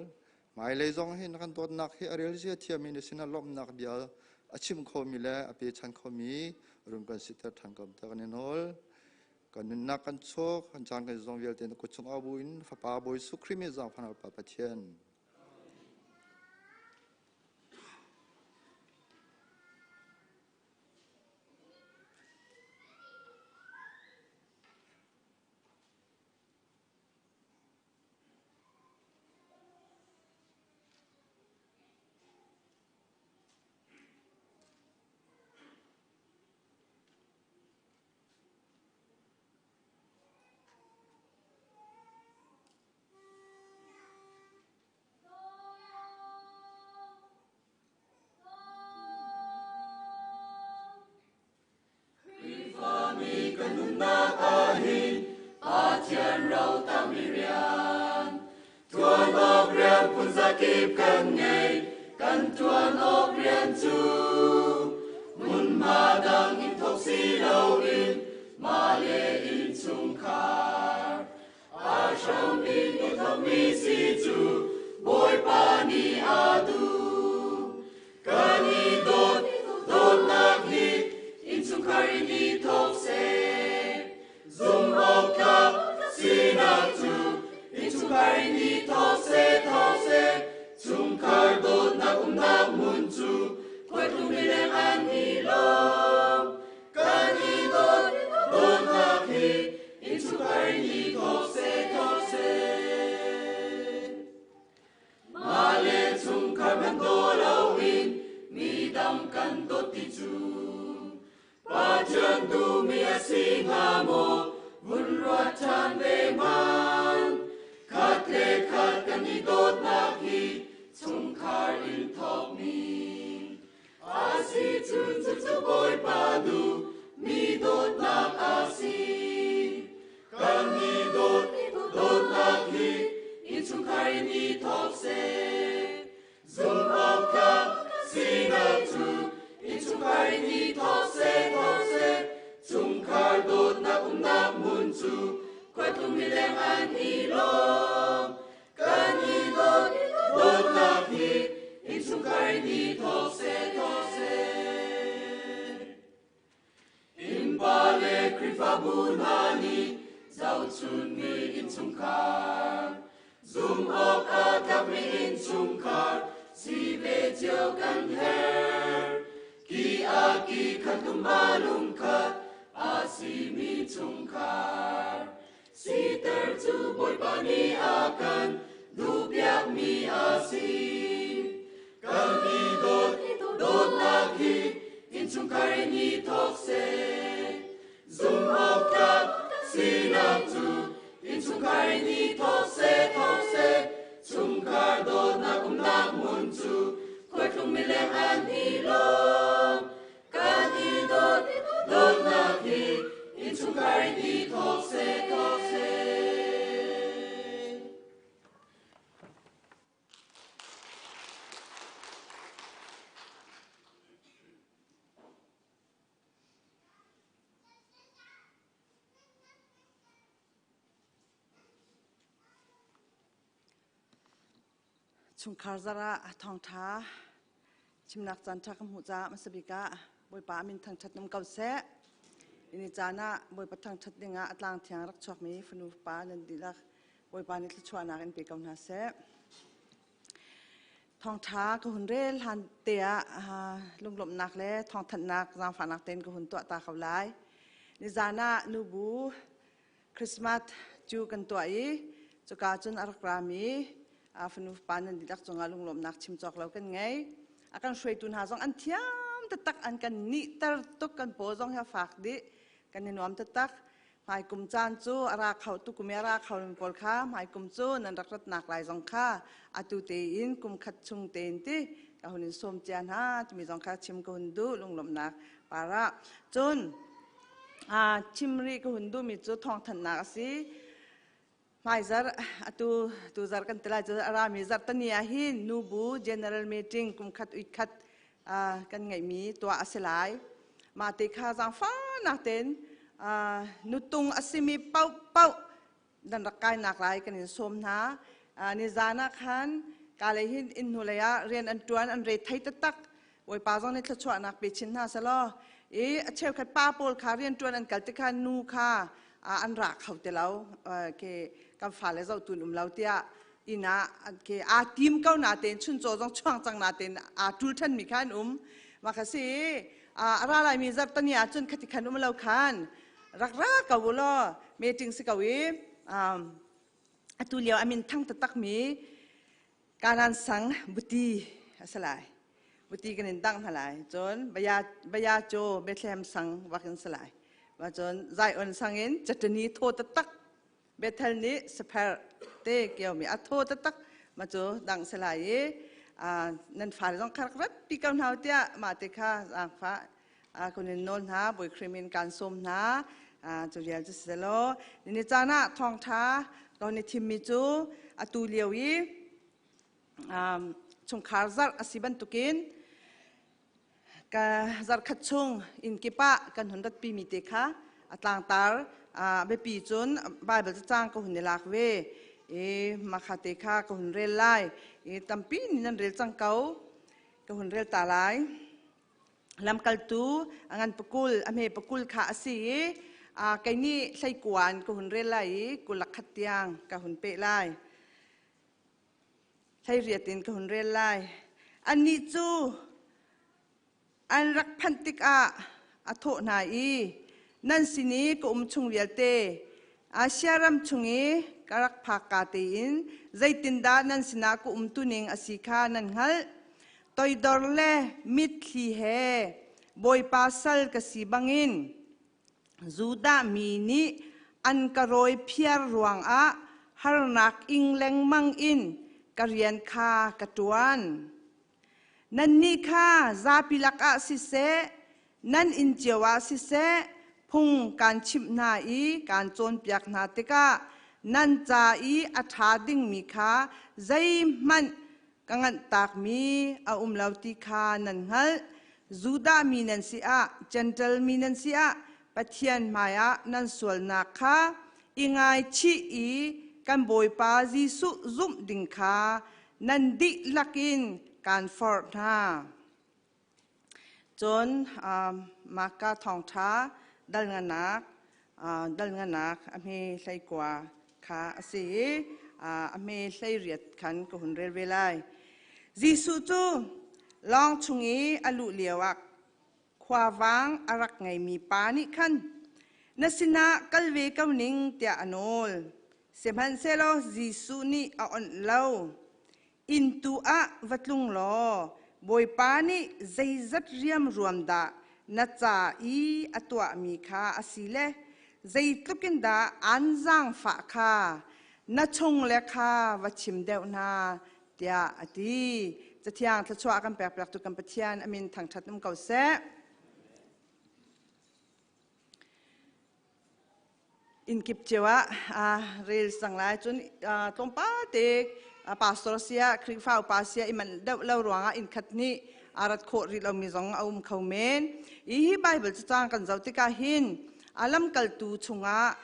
hmailei zong hi na kan dawtnak hi a rel zia thiami na sinah lawmhnak bia a chim khomi le a pechan khomi run kan siter ṭhan ko tiah kan i nawl kan nunnak kan chawk kan caan kan zong vialte na kut chung abu in fapa Bawi Jesuh Khrih min zaangfah Pa Pathian. Khrihfami kan nunnak ah hin Pathian ro tangmi rian Tuan awk rian phun zakip kan ngei kan tuan awk rian cu hmunhma dang in thawk si loin mah le innchungkhar a hram in i thawkmi si cu Bawipa nih a duh. Kan i dawt dawtnak hi innchungkhar in i thawk seh. Zumhawktlak sinak cu innchungkhar in i thawk seh, thawk seh. Chungkhar dawtnak umnak hmun cu khuaitlung mileng an i lawm. Kan i dawt dawtnak hi innchungkhar in i thawk seh, thawk seh. Mah le chungkhar hmanh daw loin midang kan dawt ti cu Pathian duhmi a si hnga maw vun ruat ṭhan ve hmanh. Khat le khat kan i dawtnak hi chungkhar in thawkmi a si cun cucu Bawipa duh mi dawtnak a si. Kan i dawt dawtnak hi innchungkhar in i thawk seh. Zumhawktlak sinak cu innchungkhar in i thawk seh, thawk seh. Chungkhar dawtnak umnak hmun cu khuaitlung mileng an i lawm. Kan i dawt dawtnak hi innchungkhar in i thawk seh, thawk seh. Innpa le Khrihfabu hna nih zohchunmi innchungkhar, zumh awk aa tlakmi innchungkhar si ve cio kan herh. Ki a ki khat lung a lungkhat a simi chungkhar. Siter cu Bawipa nih a kan duhpiakmi a si. Kan i dawt dawtnak hi innchungkhar in i thawk seh. Zumhawktlak sinak cu innchungkhar in i thawk seh, thawk seh. Chungkhar dawtnak umnak hmun cu khuaitlung mileng an i lawm. Kan i dawt dawtnak hi innchungkhar in i thawk seh, thawk seh. Chungkhar zara thawngṭha chimnak caan ṭha ka hmuh caah hmasa bik ah Bawipa a min thangṭhat um ko seh. Ini caan ah Bawipa thangṭhat dingah a tlang thiang rak chuakmi fanu pa nan dihlak Bawipa nih thluachuahnak in pe ko hna seh. Thawngṭha ka hun rel hlan te ah lunglawmhnak le thawngthanhnak zaangfahnak tein ka hun tuah ta ko lai. Nizan ah nubu Christmas cu kan tuah i cuka cun a rak rami fanu pa nan dihlak cungah lunglawmhnak chim cawk lo kan ngei. A kan hruaitu hna zong an thiam taktak an kan nihter tuk kan paw zong hi a fak dih kan i nuam taktak. Hmaikum caan cu a ra kho tukum i a ra kho mi pawl kha hmaikum cu nan rak ratnak lai zong kha atu tein kum khat chung tein ti ka hun in sawm cia hna timi zong kha chim ka hun duh lunglawmhnak para. Cun chim rih ka hun duhmi cu thawngthanhnak a si. Hmaizarh atu tuzarh kan ti lai cu a rami zarhtani ah hin nubu general meeting kum khat uit khat kan ngeihmi tuah a si lai. Mah te kha zaangfahnak tein nutung a simi paohpaoh nan rak kainak lai kan in sawm hna. Nizan ah khan ka lei hin inn hnulei ah rian an ṭuan an re thei taktak. Bawipa zong nih thluachuahnak pe chin hna selaw i a cheukhat pa pawl kha rianṭuan an kal tikhan nu kha an ra kho ti lo ke kan fale zohtu um lo tiah inn ah ke aa tim ko natein chuncaw zong chuang cang natein aa ṭul ṭhanmi kha an um. Mah kha si a ra laimi zarhtani ah cun khati khan um lo khan rak ra ko u law meeting si ko i atu lio a min thang taktakmi Kanan sang buti a si lai. Buti kan in dangh hna lai. Cun baya baya cu Bethlehem sang wak in si lai. Wa cun Zion sang in chatani thaw taktak Bethel nih saper te kiomi a thaw taktak ma cu dang si lai i nan fale zong kha rak rat pi ko hna tiah mah te kha zaangfah kun in nawl hna Bawi Khrih min kaan sawm hna cu vial cu si law ni caan ah thawngṭha ka hun i thimmi cu atu lio i chungkhar zarh a si bantukin ka zarhkhat chung inn kip ah kan hun ratpimi te kha a tlangtar biapi cun Bible cacang ka hun i lak ve i makha te kha ka hun rel lai i tampi nih nan rel cang ko ka hun rel ta lai. Lamkaltu a ngan pakul a hme pakul kha a si i kei nih hleikuan ka hun rel lai i kulak khat tiang ka hun peh lai. Hleiriat in ka hun rel lai. Annih cu an rak phanh tikah a thawh hna i nan sin i ka um chung vialte Asia ram chung i ka rak phak ka tein zeitindah nan sinah ka umtuning a si kha nan hngalh. Toidor le mitthli he Bawipa sal ka si bangin Judah mi nih an ka rawi phiar ruangah harnak ing lengmang in ka rian kha ka ṭuan. Nannih kha zapi lakah siseh, nan inn cio ah siseh, phung kaan chimh hna i kaan cawnpiak hna tikah nan ca i a ṭha dingmi kha zeihmanh ka nganhtakmi a um lo ti kha nan hngalh. Judah mi nan si ah, Jentail mi nan si ah, Pathian hmaiah nan sualnak kha i ngaichih i kan Bawipa Jesuh zumh ding kha nan dihlak in kaan forh hna. Cun Maka thawngṭha dal nganak a hme hleikua kha a si i a hme hleiriat khan ka hun rel ve lai. Jesuh cu lawng chung i a luh lioah khuavang a rak ngeimi pa nih khan. Na sinah kal ve ko ning tiah a nawl. Sihmanhsehlaw Jesuh nih a onh lo. Inn tu ah va tlung law Bawipa nih zeizat riamruam dah na ca i a tuahmi kha a si le zeitluk in dah aan zaangfah kha na chungle kha va chim deuh hna tiah a ti. Cathiang thluachuah kan pekpiaktu kan Pathian a min thangṭhat um ko seh. Inn kip cio ah rel cang lai. Cun tlawmpal te pastor sia Khrihfa upa sia i manh deuh lo ruangah inn khat nih a rat khawh rih lomi zong a um kho men. Hi Bible cacang kan zoh tikah hin a lamkaltu chungah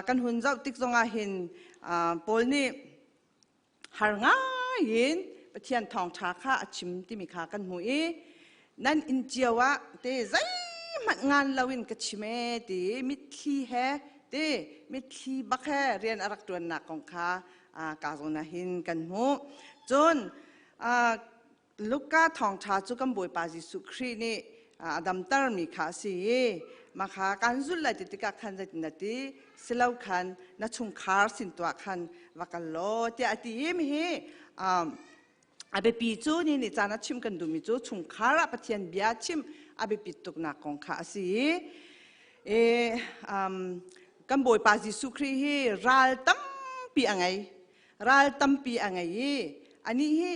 kan hun zoh tik zongah hin Paul nih har ngai in Pathian thawngṭha kha a chim timi kha kan hmu i nan inn cio ah te zeihmanh ngan loin ka chim e ti mitthli he te mitthli bak he rian a rak ṭuannak kong kha ka zawn ah hin kan hmuh. Cun Luka thawngṭha cu kan Bawipa Jesuh Khrih nih a damtermi kha a si i mah kha kan zulh lai ti tikah khan zeitin na ti silo khan na chungkhar sin tuah khan va kal law tiah a ti i mihi a biapi cu ni nih caan ah chim kan duhmi cu chungkhar ah Pathian bia chim a biapit tuknak kong kha a si i kan Bawipa Jesuh Khrih hi ral tampi a ngei ral tampi a ngei i anih hi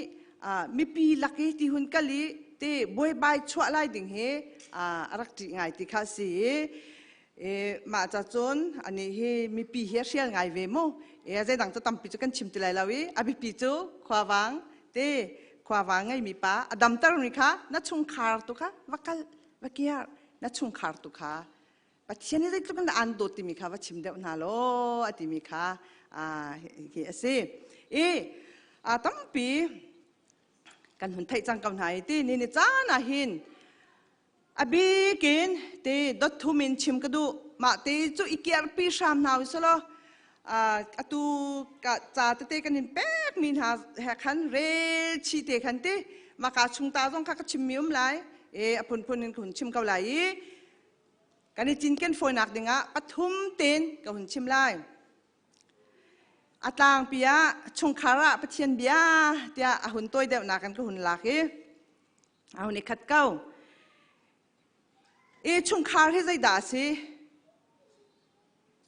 mipi lak i ti hun kal i te buaibai chuah lai ding hi a rak ṭih ngai ti kha si i mah ca cun anih hi mipi hi a hrial ngai ve mu e zeidang cu tampi cu kan chim ti lai lo i a biapi cu khuavang te khuavang ngeimi pa a damter mi kha na chungkhar tu kha va kal va kiar na chungkhar tu kha Pathian nih zeitluk in dah aan dawt timi kha va chim deuh hna law a timi kha hi a si. I tampi kan hun theih cang ko hna i ti ni ni caan ah hin a bikin ti dot thum in chim ka duh mah ti cu i kiarpi hram hna usih law atu ka ca tete kan in pek mi hna he khan rel chi te khan ti maka chung ta zong kha ka chim mi um lai e a phunphun in ka hun chim ko lai i Kan i cinken fawinak dingah pathum tein ka hun chim lai. A tlangpi ah chungkhar ah Pathian bia tiah a hun tawi deuhnak in ka hun lak i a hun i khat ko. I chungkhar hi zeidah a si?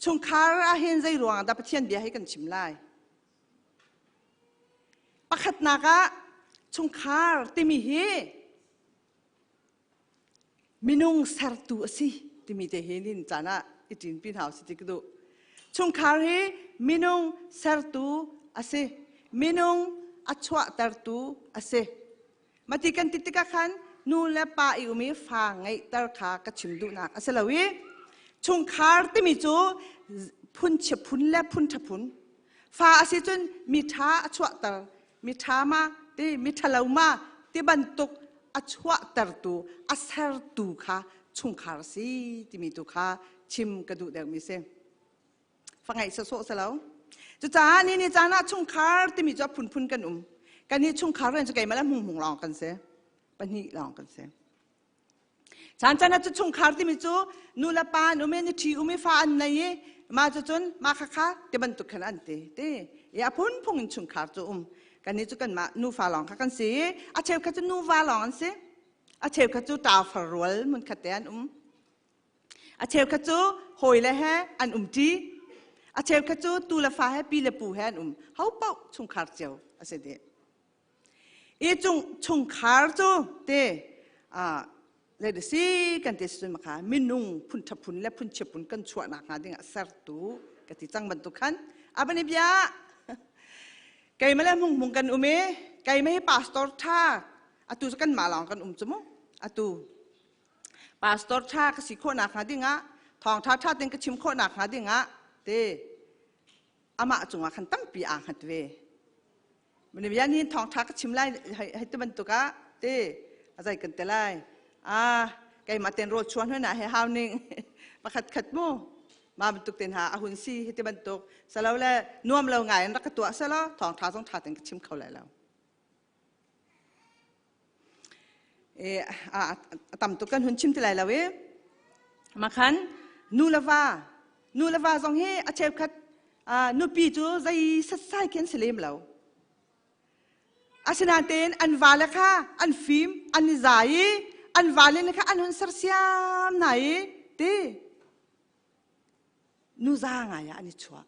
Chungkhar ah hin zei ruangah dah Pathian bia hi kan chim lai? Pakhatnak ah chungkhar timi hi Minung sertu a si timi te hi nin caan ah i ṭinpi hna usih ti ka duh. Chungkhar hi minung sertu a si. Minung a chuahtertu a si. Mati kan ti tikah khan nu le pa i um i fa ngeihter kha ka chim duhnak a si lo i chungkhar timi cu phun chia phun le phun ṭha phun. Fa a si cun mi ṭha a chuahter miṭha ma ti miṭhalo ma ti bantuk a chuahtertu a sertu kha chungkhar si timi tu kha chim ka duh deuhmi si fa ngaih sawsawh si lo cucaah ni ni caan ah chungkhar timi cu a phunphun kan um kan hi chungkhar rian cu keimah le hmunghmung lawng kan si pahnih lawng kan si Caan caan ah cu chungkhar timi cu nu le pa an um i ni ṭhi um i fa an nei i mah cu cun mah kha kha ti bantuk khan an ti ti i a phunphung in chungkhar cu um kannih cu kanmah nufa lawng kha kan si i a cheukhat cu nuva lawng an si a cheukhat cu ṭafar rual hmunkhat te an um a cheukhat cu hawile he an um ṭi a cheukhat cu tu le fa he pi le pu he an um ho paoh chungkhar cio a si dih I cung chungkhar cu te le si kan ti cun makha minung phun ṭha phun le phun chia phun kan chuahnak hnga dingah sertu ka ti cang bantuk khan abani bia keimah le hmung hmung kan um i keimah hi pastor ṭha atu cu kanmah lawng kan um cu mu atu pastor ṭha ka si khawhnak hnga dingah thawngṭha ṭha tein ka chim khawhnak hnga dingah te amah cungah khan tampi aa hngat ve Bia ni thawngṭha ka chim lai hei ti bantuk ah ti a zei kan ti lai a keimah ten rawl chuan hoi na he hau ning pakhat khat mu ma bantuk ten ha a hun si hi ti bantuk salo le nuam lo ngai in rak ka tuah selo thawngṭha zong ṭha ten ka chim kho lai lo e a tam tuk kan hun chim ti lai lo i makhan nu le va. Nu le va zong hi a cheukhat nupi cu zei setsai khi an si lem lo. Asinain an vale kha an fim, an i zai i an vale nih kha an hun sersiam hna i ti nuza ngai ah an i chuah.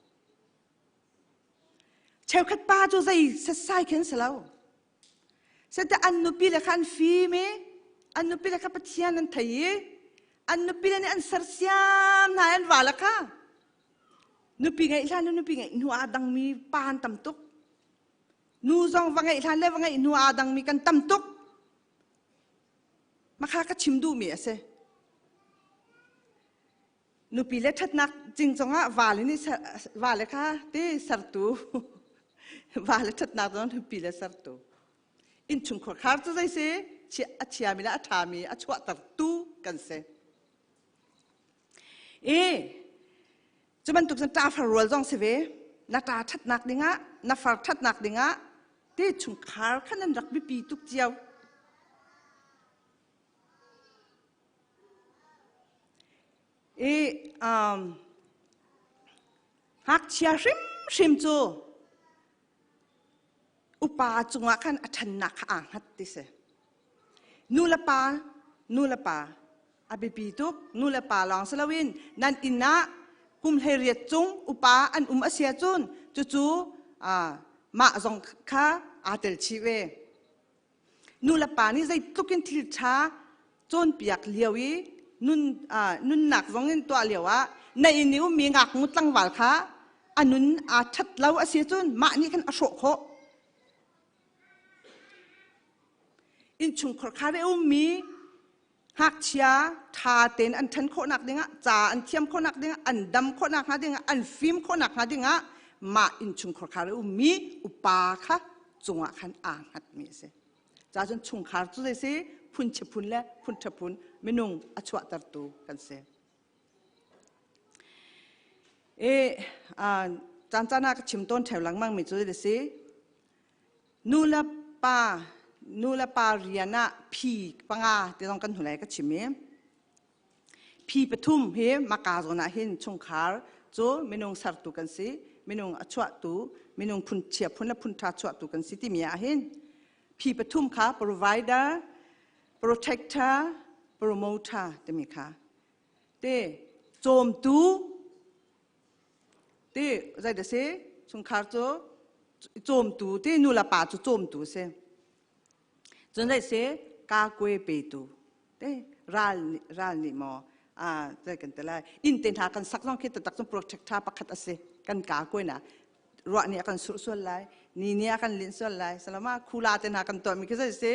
Cheukhat pa cu zei setsai khi an si lo. Sete an nupi le kha an fim i an nupi le kha Pathian an thei i an nupi le nih an sersiam hna i an vale kha nupi ngeih hlan le nupi ngeih hnu aa dangmi pa an tam tuk. Nu zong va ngeih hlan le va ngeih hnu aa dangmi kan tam tuk. Makha ka chim duhmi a si. Nupi le ṭhatnak cing cungah vale nih vale kha ti sertu vale ṭhatnak zong nupi le sertu. Innchungkhar khar cu zei si a chiami le a ṭhami a chuahtertu kan si. I cu bantuk cun ṭafar rual zong si ve. Na ṭa ṭhatnak dingah, na far ṭhatnak dingah ti chungkhar kha nan rak biapi tuk cio. I um, ngakchia hrimhrim cu upa cungah khan a ṭhannak kha aa hngat ti si. Nu le pa, nu le pa a biapi tuk. Nu le pa lawng si loin nan inn ah kum 18 cung upa an um a si ahcun cucu mah zong kha aa tel chih ve. Nu le pa nih zeitluk in thil ṭha cawnpiak lio i nun nunnak zong in tuah lio ah na inn i ummi ngaknu tlangval kha a nun aa ṭhat lo a si cun mah nih khan a hrawh khawh. Innchungkhar kha i ummi ngakchia ṭha tein an ṭhan khawhnak dingah ca an thiam khawhnak dingah an dam khawhnak hnga dingah an fim khawhnak hnga dingah mah innchungkhar kha i ummi upa kha cungah khan aa hngatmi a si. Ca cun chungkhar cu zei si phun chia phun le phun ṭha phun minung a chuahtertu kan si. I caan caan ah ka chim tawn ṭheu lengmang mi cu zei si Nu le pa nu le pa rian ah phi panga ti zong kan hnulei ka chim i phi pathum hi maka zawn ah hin chungkhar cu minung sertu kan si minung a chuahtu minung phun chia phun le phun ṭha chuahtu kan si timi ah hin phi pathum kha provider protector promoter timi kha te cawmtu Ti zei dah si? Chungkhar cu cawmtu ti nu le pa cu cawmtu si. Cun zei si? Kakue petu. Te ral ral nih maw a zei kan ti lai inn te hna kan sak zong khi taktak cun project tha pakhat a si kan ka kue na ruah nih a kan surh sual lai ni nih a kan linh sual lai salama khula te hna kan tuah mi khi zei si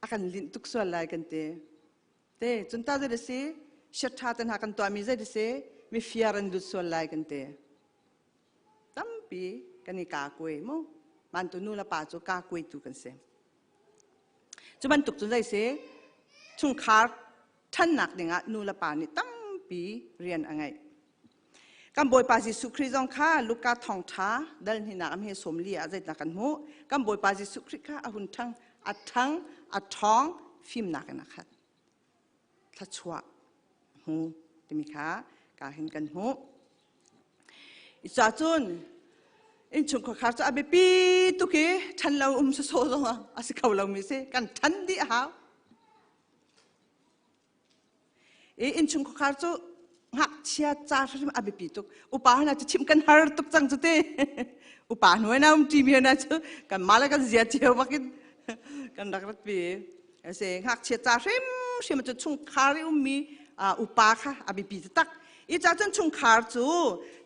a kan linh tuk sual lai kan ti Te cun ta zei si shet tha te hna kan tuahmi zei si mifiar an lut sual lai kan ti. Tampi kan i ka kuai mu. Man tu nu le pa cu ka kuai tu kan si. Cu bantuk cun zei si chungkhar ṭhannak dingah nu le pa nih tampi rian a ngeih. Kan Bawipa Jesuh Khrih zong kha Luka thawngṭha dal hninak am he 40 ah zeitindah kan hmuh? Kan Bawipa Jesuh Khrih kha a hun ṭhang, a ṭhang, a ṭhawng, fimnak in a khat. Thluachuah hmu timi kha ka hin kan hmuh. Cun innchungkhar khar cu a biapi tuk i ṭhan lo um sawsawh zong a si kho lomi si. Kan ṭhan dih a hau. I innchungkhar cu ngakchia ca hrim a biapi tuk. Upa hna cu chimh kan har tuk cang cu ti. Upa hnuai na um ṭimi hna cu kan mah le kan zia cio bakin kan rak rat pi. Ase ngakchia ca hrimhrim cu chungkhar i ummi upa kha a biapi taktak. I ca cun chungkhar cu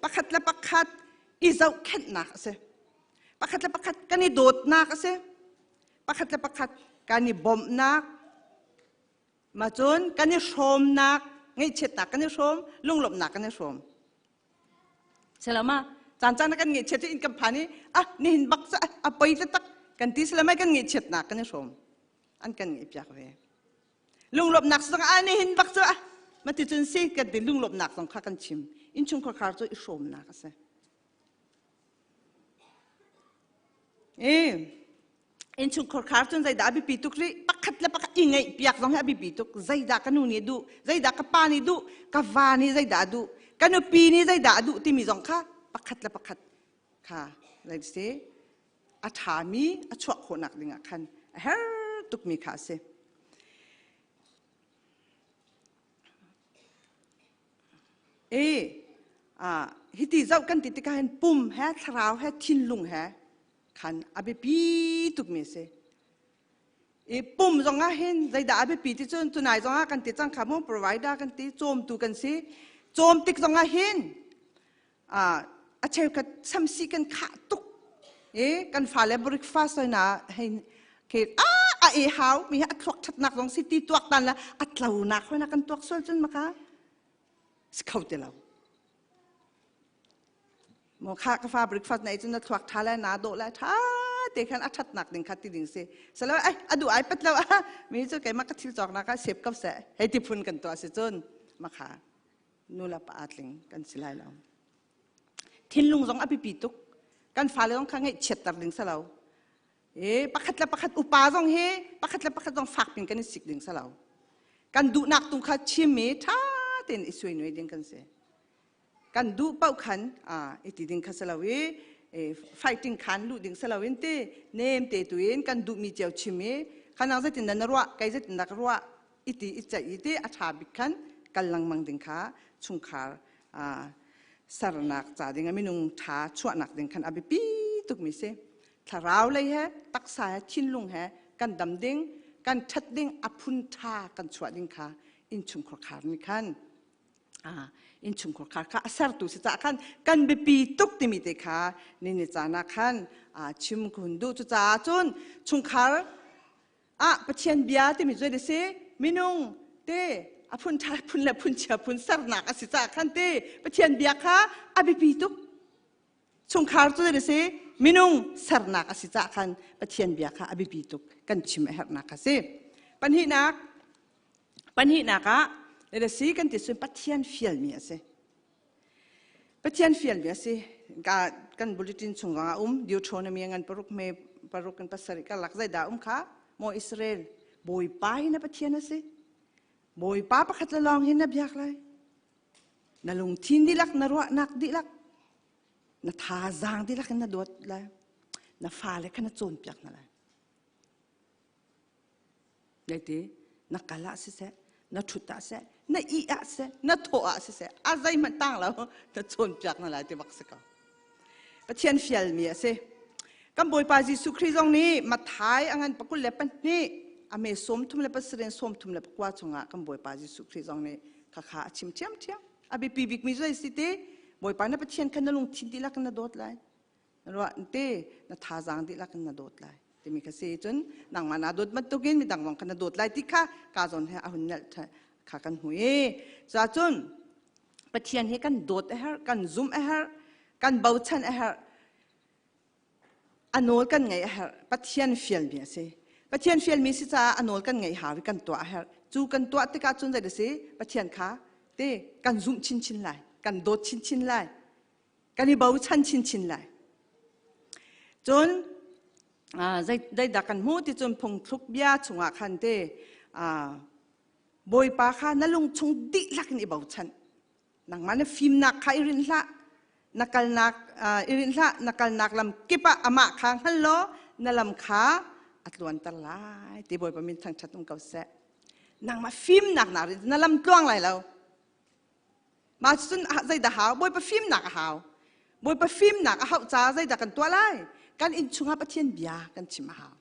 pakhat le pakhat i zohkhenhnak a si. Pakhat le pakhat kan i dawtnak a si. Pakhat le pakhat kan i bawmhnak, Mah cun kan i hrawmnak, ngaihchiatnak kan i hrawm, lunglawmhnak kan i hrawm. Selama caan caan kan ngaihchiat in kan phan i ah nihin bak cu a poi taktak kan ti selama kan ngaihchiatnak kan i hrawm. An kan ngaihpiak ve. Lunglawmhnak zong ah nihin bak cu ah mati cun si kan ti lunglawmhnak zong kha kan chim. Innchungkhar khar cu i hrawmnak a si. E innchungkhar khar cun zeidah a biapi tuk rih pakhat le pakhat i ngaihpiak zong hi a biapi tuk zeidah ka nu nih duh zeidah ka pa nih duh ka va nih zeidah a duh Ka nupi nih zeidah a duh timi zong kha pakhat le pakhat kha like si a ṭhami a chuah khawhnak dingah khan a her tukmi kha a si. E hiti zoh kan ti tikah hin pum he thlarau he thinlung he khan a biapi tukmi a si. I pum zong ah hin zeidah a biapi ti cun tunai zong ah kan ti cang kha mu provider kan ti cawmtu kan si. Cawm tik zong ah hin a cheukhat samsi kan khah tuk i kan fale breakfast na hei ke a a e hau mi a thluak thatnak zong si ti tuak tan la a tlonak hoi na kan tuak sual cun maka si kho ti lo mo kha ka fa breakfast na cun na thluak tha le na dawh le tha te khan a thatnak ding kha ti ding si salo ai adu ai pat lo a mi cu keimah ka thil cawk nak ah sep ko se hei ti phun kan tuah si cun makha nu le pa aa tling kan si lai lo. Thinlung zong a biapi tuk. Kan fale zong kha ngaihchiatter ding si lo. E, pakhat le pakhat upa zong hi pakhat le pakhat zong fak pin kan i sik ding si lo. Kan duhnak tung kha chim i ṭha tein i suai ding kan si. Kan duh paoh khan i ti ding kha si lo i fighting khan luh ding si lo in ti nem te tu in kan duhmi cio chim i khanang zeitin na ruah kei zeitin na ka ruah iti i ceih i ti a ṭha bik khan kal lengmang ding kha chungkhar sernak ca ding a minung ṭha chuahnak ding khan a biapi tukmi si. Thlarau lei he taksa he thinlung he kan dam ding kan ṭhat ding a phun ṭha kan chuah ding kha innchungkhar khar nih khan innchungkhar khar kha a sertu si caah khan kan biapi tuk timi te kha ni ni caan ah khan chim ka hun duh. Cucaah cun chungkhar ah Pathian bia timi cu a si minung te a phun ṭha phun le phun chia phun sernak a si caah khan te Pathian bia kha a biapi tuk chungkhar cu a si minung sernak a si caah khan Pathian bia kha a biapi tuk kan chim a herhnak a si pahnihnak pahnihnak ah a si kan ti cun Pathian fialmi a si Pathian fialmi a si. Kan bulletin chung ah um Deuteronomy ngan paruk me paruk in pasarih karlak zeidah um kha maw Israel Bawipa hi na Pathian a si. Bawipa pakhat le lawng hin na biak lai. Na lungthin dihlak, na ruahnak dihlak, na thazaang dihlak in na dawt lai. Na fale kha na cawnpiak hna lai. Naite na kal ah siseh, na ṭhut ah seh, na ih ah seh, na thawh ah siseh, a zeihmanh tang lo na cawnpiak na lai ti bak si ko. Pathian fialmi a si. Kan Bawipa Jesuh Khrih zong nih Matthai a ngan pakul le pahnih a me sawm thum le pasarih sawm thum le pakua chungah kan Bawipa Jesuh Khrih zong nih khakha a chim ṭhiamṭhiam. A biapi bikmi cu zei si ti? Bawipa na Pathian kha na lungthin dihlak in na dawt lai. Na ruah te na thazaang dihlak in na dawt lai. Timi kha si cun nangmah naa dawt bantukin midang zong kha na dawt lai ti kha ka zawn he a hun nelh kha kan hmu i cun Pathian hi kan dawt a herh kan zumh a herh kan bochan a herh a nawl kan ngaih a herh Pathian fialmi a si Pathian fialmi si caah a nawl kan ngaih hau i kan tuah a herh cu kan tuah tikah cun zei a si Pathian kha te kan zumh chinchin lai kan dawt chinchin lai kan i bochan chinchin lai cun zeidah kan hmuh ti cun phungthluk bia chungah khan te bawipa kha na lungchung dihlak in i bochan nangmah na fimnak kha i rinh hlah na kalnak i rinh hlah na kalnak lam kip ah amah kha hngal law na lam kha a tluanter lai ti bawipa min thangṭhat um ko seh nangmah fimnak na rin na lam tluang lai lo Mah cun zeidah hau? Bawipa fimnak a hau. Bawipa fimnak a hauh caah zeidah kan tuah lai? Kan inn chungah Pathian bia kan chim a hau.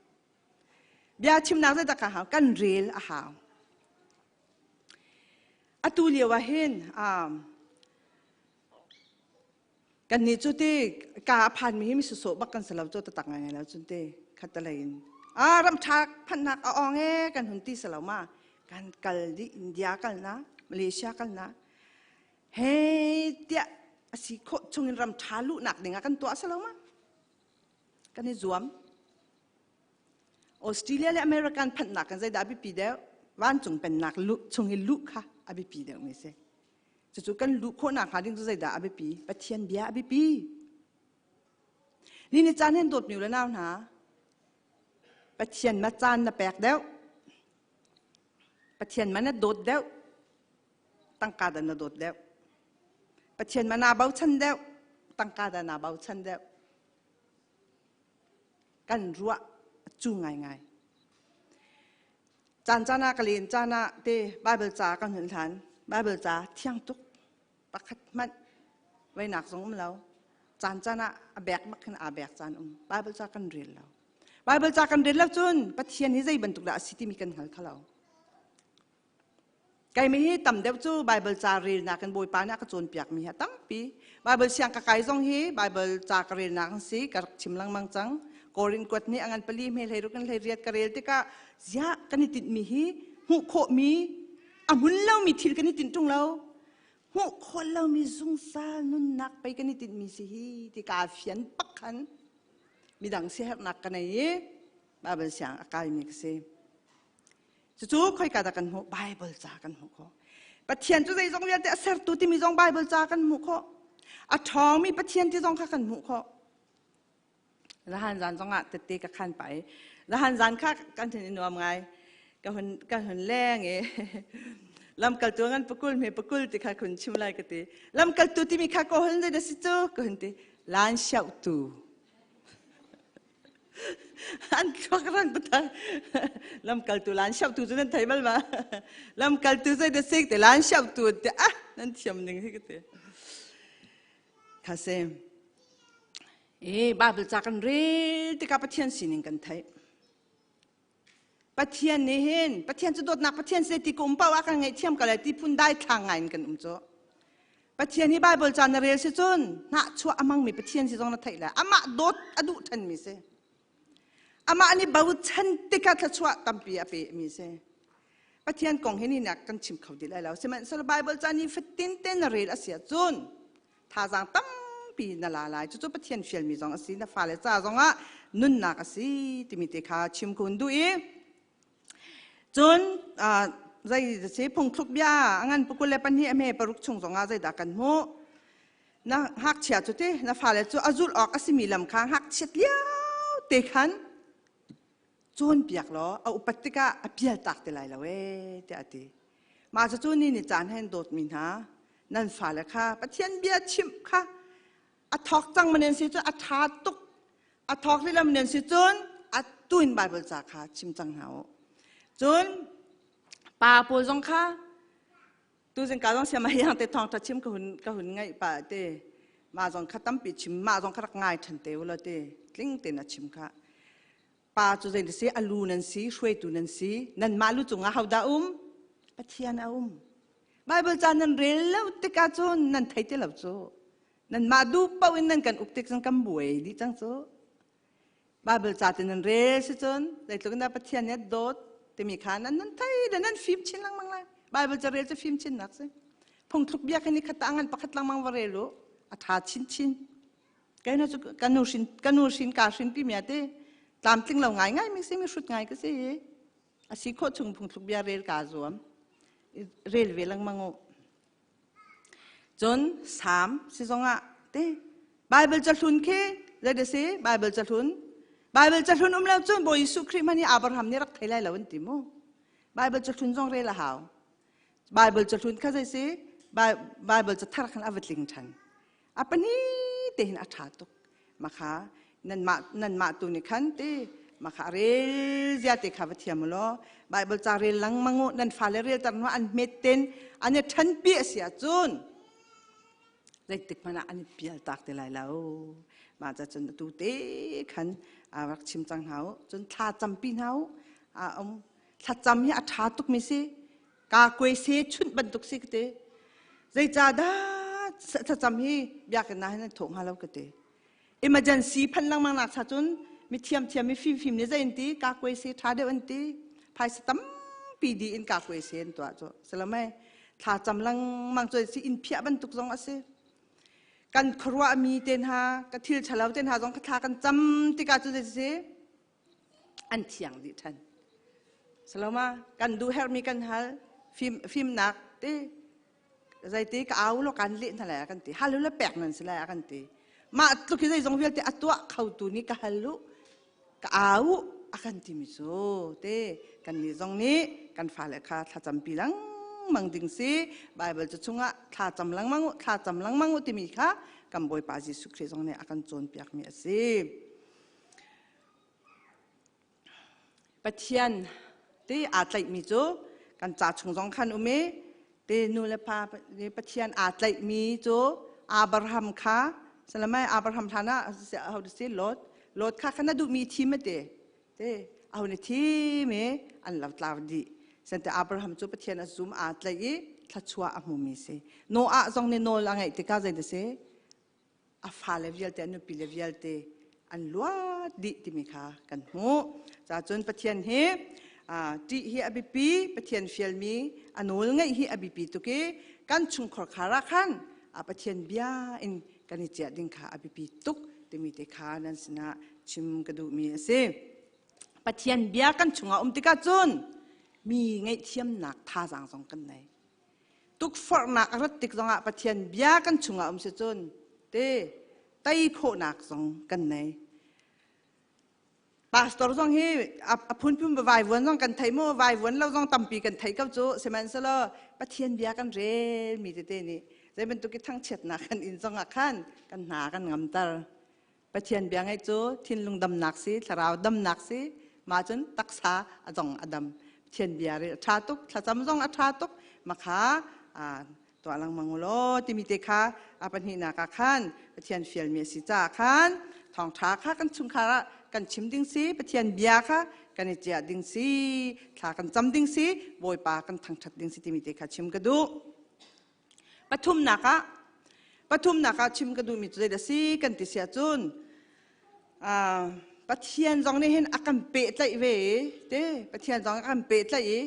Bia chimnak zeidah ka hau? Kan rel a hau. Atu lio ah hin um, Kannih cu ti ka a phanmi hi mi sawsawh bak kan si lo cu taktak ngai lo cun ti khattelei in a ram ṭha phanhnak a awng e kan hun ti si lo ma kan kal dih India kal na Malaysia kal na he tiah a si khawh chungin ram ṭha luhnak dingah kan tuah si lo ma kan i zuam Australia le American phanhnak kan zeidah a biapi deuh vancung pennak luh chung i luh kha a biapi deuh mi si Cucu kan luh khawhnak hnga ding cu zeidah a biapi? Pathian bia a biapi. Ni ni caan hen dawtmi le nau hna, Pathian ma caan na pek deuh. Pathian ma na dawt deuh. Tangka dan na dawt deuh. Pathian ma naa bochan deuh, tangka dah naa bochan deuh? Kan ruah cu ngaingai. Caan caan ah ka len caan ah te Bible ca kan hun hlan. Bible ca thiang tuk pakhat hmanh veinak zong um lo. Caan caan ah a bek bak khin aa bek caan um. Bible ca kan rel lo. Bible ca kan rel lo cun Pathian hi zei bantuk dah a si timi kan hngal kho lo. Keimi hi tam deuh cu Bible ca relnak in Bawipa nih a ka cawnpiakmi hi a tampi. Bible siang ka kai zong hi Bible ca ka relnak an si, ka rak chim lengmang cang. Korin kuat nih a ngan pali hme hlei ruk in hlei riat ka rel tikah ziah kan i tinhmi hi hmuh khawhmi a hmun lomi thil kan i tinh ṭung lo. Hmuh khawh lomi zungzal nunnak pei kan i tinhmi si hi ti kaa fian pak khan midang siaherhnak ka nei i Bible siang a kaimi ka si. Cucu khoika dah kan hmuh? Bible ca kan hmuh khawh. Pathian cu zeizong vialte a sertu timi zong Bible ca kan hmuh khawh. A ṭhawngmi Pathian ti zong kha kan hmuh khawh. Zahan zan zong ah tette ka khan pai. Zahan zan kha kan thin i nuam ngai. Ka hun ka hun leng i lamkaltu ngan pakul me pakul ti kha kun chim lai ka ti. Lamkaltu timi kha ko hun zei da si cu ka hun ti. Lan xiautu. An thluak rang pathar lamkaltu lan xiautu cu nan thei bal ma? Lamkaltu zei da sik te lan xiautu te ah nan thiam ning hi ka ti. Kha se e Bible ca kan rel tikah Pathian sining kan theih. Pathian nih hin Pathian cu dawtnak Pathian se ti ka um paoh ah kan ngaihthiam ka lai ti phun dai thlang ngai in kan um cu. Pathian hi Bible ca na rel si cun hnahchuah a hmangmi Pathian si zong na theih lai. Amah dawt a duh ṭhanmi si. Amah nih bochan tikah thluachuah tampi a pe mi si. Pathian kong hi ni nak kan chim kho ti lai lo. Sihmanhsehlaw Bible ca ni fatin te na rel a si ahcun thazaang tampi na la lai. Cucu Pathian fialmi zong a si, na fale ca zongah nunnak a si timi te kha chim kun duh i cun zei si phungthluk bia a ngan pukul le pahnih a hme paruk chung zongah zeidah kan hmuh na ngakchia cu ti na fale cu a zulh awk a simi lam kha ngakchiat lio te khan cawnpiak law a upat tikah a pial tak te lai lo ee tiah a ti. Mah cucu ni ni caan hen dawtmi hna nan fale kha Pathian bia chimh kha a thawk cang manen si cun a ṭha tuk a thawk lilam nen si cun a tuin Bible ca kha chim cang hna u. Cun pa pawl zong kha tuzing ka zong siam yang te thawng ṭha chim ka hun ka hun ngaih pa te mah zong kha tampi chim mah zong kha rak ngai ṭhan te u law te tling tein a chim kha pa cu zei si a lu nan si hruaitu nan si nanmah lu cungah hodah um Pathian a um Bible ca nan rel lo tikah cun nan thei ti lo cu nanmah duh paoh in nan kan uk tik cun kan buai dih cang cu Bible ca te nan rel si cun zeitluk in dah Pathian nih a dawt timi kha nan nan thei le nan fim chin lengmang lai Bible ca rel cu fim chinnak si phungthluk bia khin i khat ah ngan pakhat lengmang va rel u a ṭha chinchin kai na cu ka nu hrin ka nu hrin ka hrin pi mi ate tlamtling lo ngai ngai mi si mi hrut ngai ka si a si khawh chung phungthluk bia rel ka zuam rel ve lengmang u Cun Salm si zongah te Bible cahlun khi zei da si Bible cahlun Bible cahlun um lo cun Bawi Jesuh Khrih hmanh hi Abraham nih rak thei lai lo an ti mu Bible cahlun zong rel a hau Bible cahlun kha zei si Bible cathar khan a va tling ṭhan a pahnih te hin a ṭha tuk makha nanmah nanmah tu nih khan ti makha rel zia te kha va thiam law Bible ca rel lengmang u nan fale rel tar hnu an hmet ten an i ṭhanpi a si ahcun zeitik hmanh ah an i pial tak te lai lo mah ca cun atu te khan a rak chim cang hna u cun thla campi hna u a um thlacam hi a ṭha tuk mi si ka kuai se chunh bantuk si ka ti zeicahdah thlacam hi biakinn ah hin an thawh hnga lo ka ti emergency phan lengmang nak cha cun mi thiamthiam mi fimfim nih zei an ti ka kuai se ṭha deuh an ti phaisa tampi di in ka kuai se an tuah cu salamai thla cam lengmang cu si in phiah bantuk zong a si kan khuaruah mi te hna ka thil ṭhalo te hna zong ka thla kan cam tikah cu zei si an thiang dih ṭhan. Saloma kan duh herhmi kan hal fim fimnak te zeiti ka au lo kan leh hna lai kan ti hal le pek nan si lai kan ti mah tluk hi zeizong vialte a tuah kho tu nih ka hal lu ka au a kan ti mi cu te kan nih zong nih kan fale kha thlacam pi lengmang. lengmang ding si. Bible cu chungah thla cam lengmang u, thla cam lengmang u timi kha kan Bawipa Jesuh Khrih zong nih a kan cawnpiakmi a si. Pathian ti aa tlaihmi cu kan ca chung zong khan um i te nu le pa nih Pathian aa tlaihmi cu Abraham kha salamai Abraham hlan ah how to say Lot Lot kha khan a duhmi thim a ti te aho nih thim i an lo tlau dih sante Abraham cu Pathian a zum aa tlaih i thluachuah a hmumi si Noah zong nih nawl a ngeih tikah zei ti si a fale vialte a nupile vialte an luat dih timi kha kan hmuh. Cacun Pathian hi ṭih hi a biapi, Pathian fialmi a nawl ngeih hi a biapi tuk i kan chungkhar khar ah khan a Pathian bia in kan i ciah ding kha a biapi tuk timi te kha nan sinah chim ka duhmi a si. Pathian bia kan chungah um tikah cun mi ngaihthiamnak thazaang zong kan nei. Tukforhnak a rat tik zongah Pathian bia kan chungah um si cun te tei khawhnak zong kan nei. Pastor zong hi a phunphun vaivuan zong kan thei mu vaivuan lo zong tampi kan thei ko cu sihmanhsehlaw Pathian bia kan rel mi tete nih zei bantuk i thangchiatnak kan in zongah khan kan hna kan ngamter. Pathian bia ngaih cu thinlung damnak si, thlarau damnak si, mah cun taksa a zong a dam. Pathian bia rel a ṭha tuk, thlacam zong a ṭha tuk, makha tuah lengmang u law timi te kha a pahnihnak ah khan Pathian fialmi a si caah khan thawngṭha kha kan chungkhar ah kan chim ding si, Pathian bia kha kan i ciah ding si, thla kan cam ding si, Bawipa kan thangṭhat ding si timi te kha chim ka duh. Pathumnak ah pathumnak ah chim ka duhmi cu zeidah si kan ti si ahcun Pathian zong nih hin a kan pehtlaih ve i te Pathian zong a kan pehtlaih i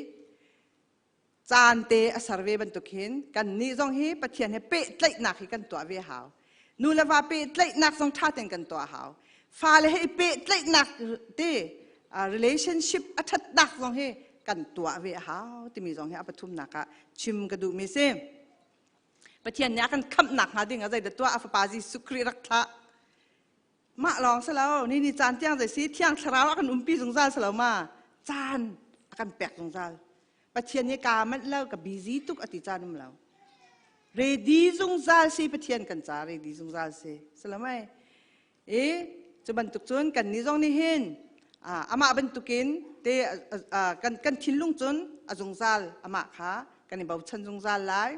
caan te a ser ve bantuk hin kannih zong hi Pathian he pehtlaihnak hi kan tuah ve hau. Nu le va pehtlaihnak zong ṭha tein kan tuah hau. Fale he i pehtlaihnak te relationship a ṭhatnak zong hi kan tuah ve a hau timi zong hi a pathumnak ah chim ka duhmi si. Pathian nih a kan khamhnak hnga ding ah zeidah tuah a fapa Jesuh Khrih rak thlah. Mah lawng si lo, ni ni caan tiang zei si Thiang Thlarau a kan umpi zungzal si lo ma? Caan a kan pek zungzal. Pathian hi kaa manh lo, ka busy tuk a ti caan um lo. Ready zungzal si Pathian kan ca ready zungzal si. Si lo mei? I cu bantuk cun kan nih zong nih hin amah bantukin te kan kan thinlung cun a zungzal amah kha kan i bochan zungzal lai.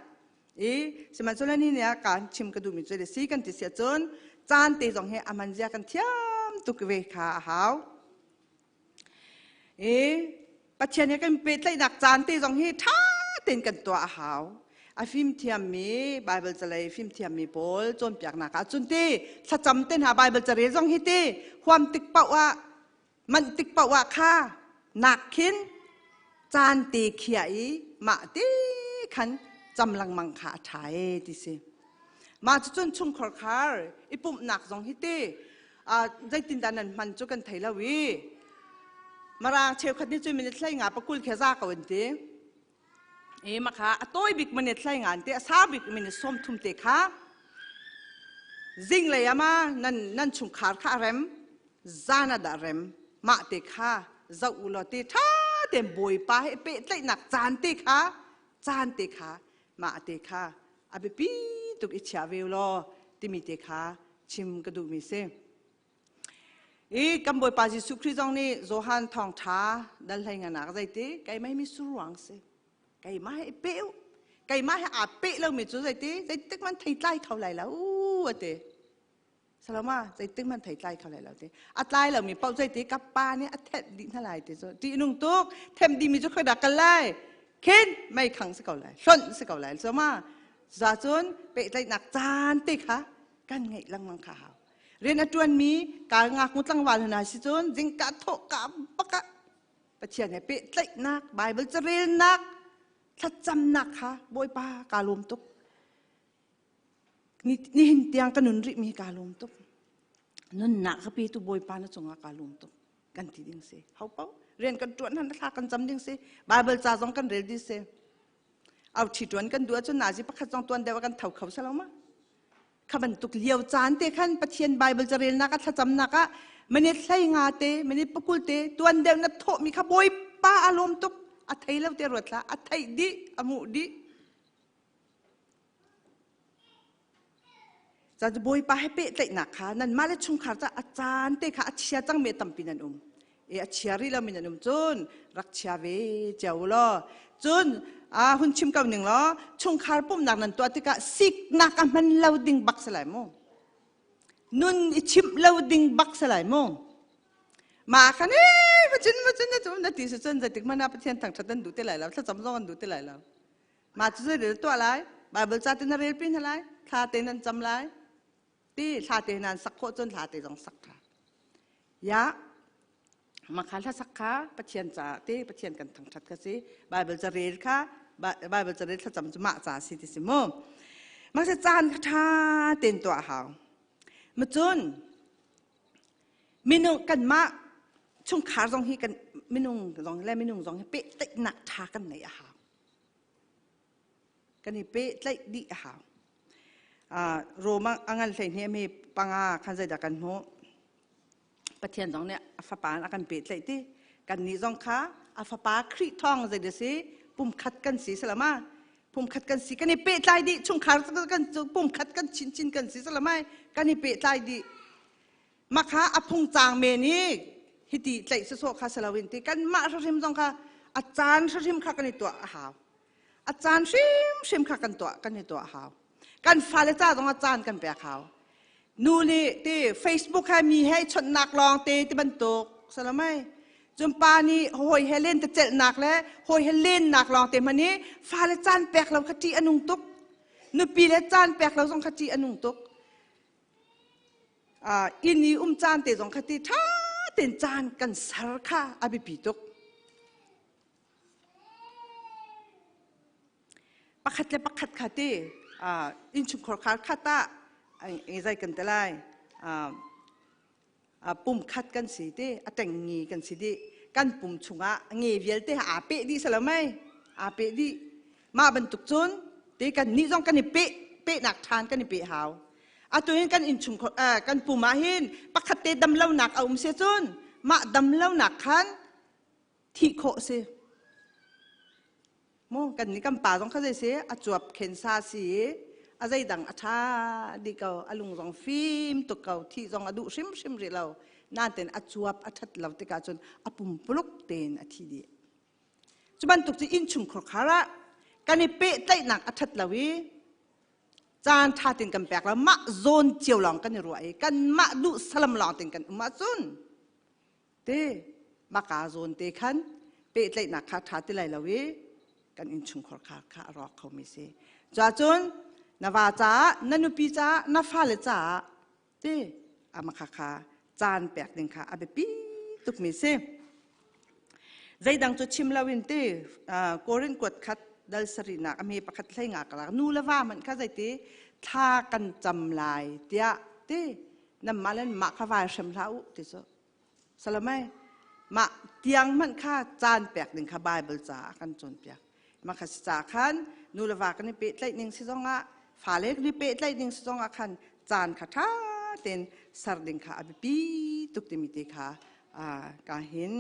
I sihmanhsehlaw ni nih ah kaan chim ka duhmi cu si kan ti si ahcun caan te zong hi a man zia kan thiam tuk ve kha a hau. I Pathian he kan pehtlaihnak caan te zong hi ṭha tein kan tuah a hau. A fimthiammi Bible calei fimthiammi pawl cawnpiaknak ah cun ti thlacam te hna Bible carel zong hi ti huam tik paoh ah manh tik paoh ah kha nak khin caan te khiah i mah ti khan cam lengmang kha a ṭha e ti si. Mah cucun chungkhar khar i pumhnak zong hi ti zeitindah nan hman cu kan thei lo i Mirang cheukhat nih cun minute hlei nga pakul khi za ko an ti. I makha a tawi bik minute hlei nga an ti a sau bik minute 30 te kha zinglei ama nan nan chungkhar kha a rem zan ah dah rem mah te kha zoh u law ti ṭha tein Bawipa he pehtlaihnak caan te kha caan te kha mah te kha a biapi tuk i chia ve u law timi te kha chim ka duhmi si. I kan Bawipa Jesuh Khrih zong nih Johan thawngṭha dal hlei nganak zeiti keimah hi mitsur ruang si keimah hi i pe u keimah hi aa peh lomi cu zeiti zeitik man thei tlai kho lai lo a ti Saloma zeitik man thei tlai kho lai lo ti a tlai lomi paoh zeiti ka pa nih a thenh dih hna lai ti cu ṭih nung tuk them dihmi cu khoi dah kal lai khin mei khang si ko lai hlonh si ko lai so ma cun pehtlaihnak caan te kha kan ngeih lengmang kha hau rian a ṭuanmi ka ngaknu tlangval hna si cun zingka thawh ka bak ah Pathian he pehtlaihnak Bible carelnak thlacamnak kha Bawipa kaa lawm tuk nihin tiang ka nun rihmi kaa lawm tuk nunnak ka petu Bawipa na cungah kaa lawm tuk kan ti ding si ho paoh rian kan ṭuan han thla kan cam ding si Bible ca zong kan rel ding si au ṭhi ṭuan kan duh ahcun nazi pakhat zong tuan deuh ah kan tho kho salo ma Kha bantuk lio caan te khan Pathian Bible carelnak ah thlacamnak ah minute hlei nga te minute pakul te tuan deuh na thawhmi kha Bawipa a lawm tuk. A thei lo te ruat hlah. A theih dih, a hmuh dih. Ca Bawipa he pehtlaihnak kha nanmah le chungkhar ca a caan te kha a chia cangmi tampi nan um. E a chia rih lomi nan um cun rak chia ve cio u law. Cun a hun chim ko ning law chungkhar pumhnak nan tuah tikah siknak a hman lo ding bak si lai mu. Nun i chimh lo ding bak si lai mu. Ma khan ee macin macin na cu na ti si cun zeitik hmanh ah Pathian thangṭhat an duh ti lai lo thlacam zong an duh ti lai lo. Mah cu zei tuah lai? Bible ca te na rel pi hna lai, thla te nan cam lai. Ti thla te nan sak khawh cun thla te zong sak kha. Ya makha hla sak kha Pathian ca te Pathian kan thangthat kha si. Bible ca rel kha Bible ca rel thlacam cu mah ca si ti si mu. Mah se caan kha tha ten tuah hau. Ma cun minung kanmah chungkhar zong hi kan minung zong le minung zong hi pehtlaihnak tha kan neih a hau. Kan i pehtlaih dih a hau. Rome a ngan hleihnih mi panga khan zeidah kan hmuh? Pathian zong nih a fapa in a kan pehtlaih ti. Kannih zong kha a fapa Khrih thawng zeidah si pumkhat kan si salama pumkhat kan si kan i pehtlai dih chungkhar kan pumkhat kan chinchin kan si salamai kan i pehtlai dih Makha a phungcang men i hiti tlaih sawsawh kha si loin ti kanmah hrimhrim zong kha a caan hrimhrim kha kan i tuah a hau. A caan hrimhrim kha kan tuah kan i tuah a hau. Kan fale ca zong a caan kan pek hau. Nu nih ti Facebook he mi he chawnhnak lawng te ti bantuk salamai. Cun pa nih hawi he len te celhnak le hawi he lennak lawng te hmanh hi fale caan pek lo kha ṭih a nung tuk. Nupi le caan pek lo zong kha ṭih a nung tuk. Inn i um caan te zong kha ti ṭha tein caan kan ser kha a biapi tuk. Pakhat le pakhat kha ti innchungkhar khar khat ah zei kan ti lai pum khat kan si ti a ṭengngi kan si dih kan pum chungah nge vialte aa peh dih si lo mei aa peh dih mah bantuk cun ti kan nih zong kan i peh pehnak ṭhan kan i peh hau atu hin kan innchung kan pum ah hin pakhat te damlonak a um si cun mah damlonak khan thih khawh si mu kan nih kan pa zong kha zei si a cuap khensa si i a zeidang a ṭha dih ko a lung zong fim tuk ko thih zong a duh hrimhrim rih lo nain a cuap a ṭhat lo tikah cun a pumpuluk tein a thi dih cu bantuk cu innchungkhar khar ah kan i pehtlaihnak a ṭhat lo i caan ṭha tein kan pek lo mah zawn cio lawng kan i ruah i kanmah duh salam lawng tein kan um ahcun te maka zawn te khan pehtlaihnak kha ṭha ti lai lo i kan innchungkhar kha kha a rawk khomi si cuahcun na va caah na nupi caah na fale caah te ama kha kha caan pek ding kha a biapi tukmi si zeidang cu chim loin te Korin kuat khat dal sarihnak a hme pakhat hlei nga ka nu le va hmanh kha zeiti thla kan cam lai tiah te nanmah le mah kha vai hrem hlah u ti cu salamai mah tiang hmanh kha caan pek ding kha Bible ca a kan cawnpiak mah kha si ca khan nu le va kan i pehtlaih ning si zongah fale kan i pehtlaih ning si zongah khan caan kha ṭha tein ser ding kha a biapi tuk timi te kha ka hin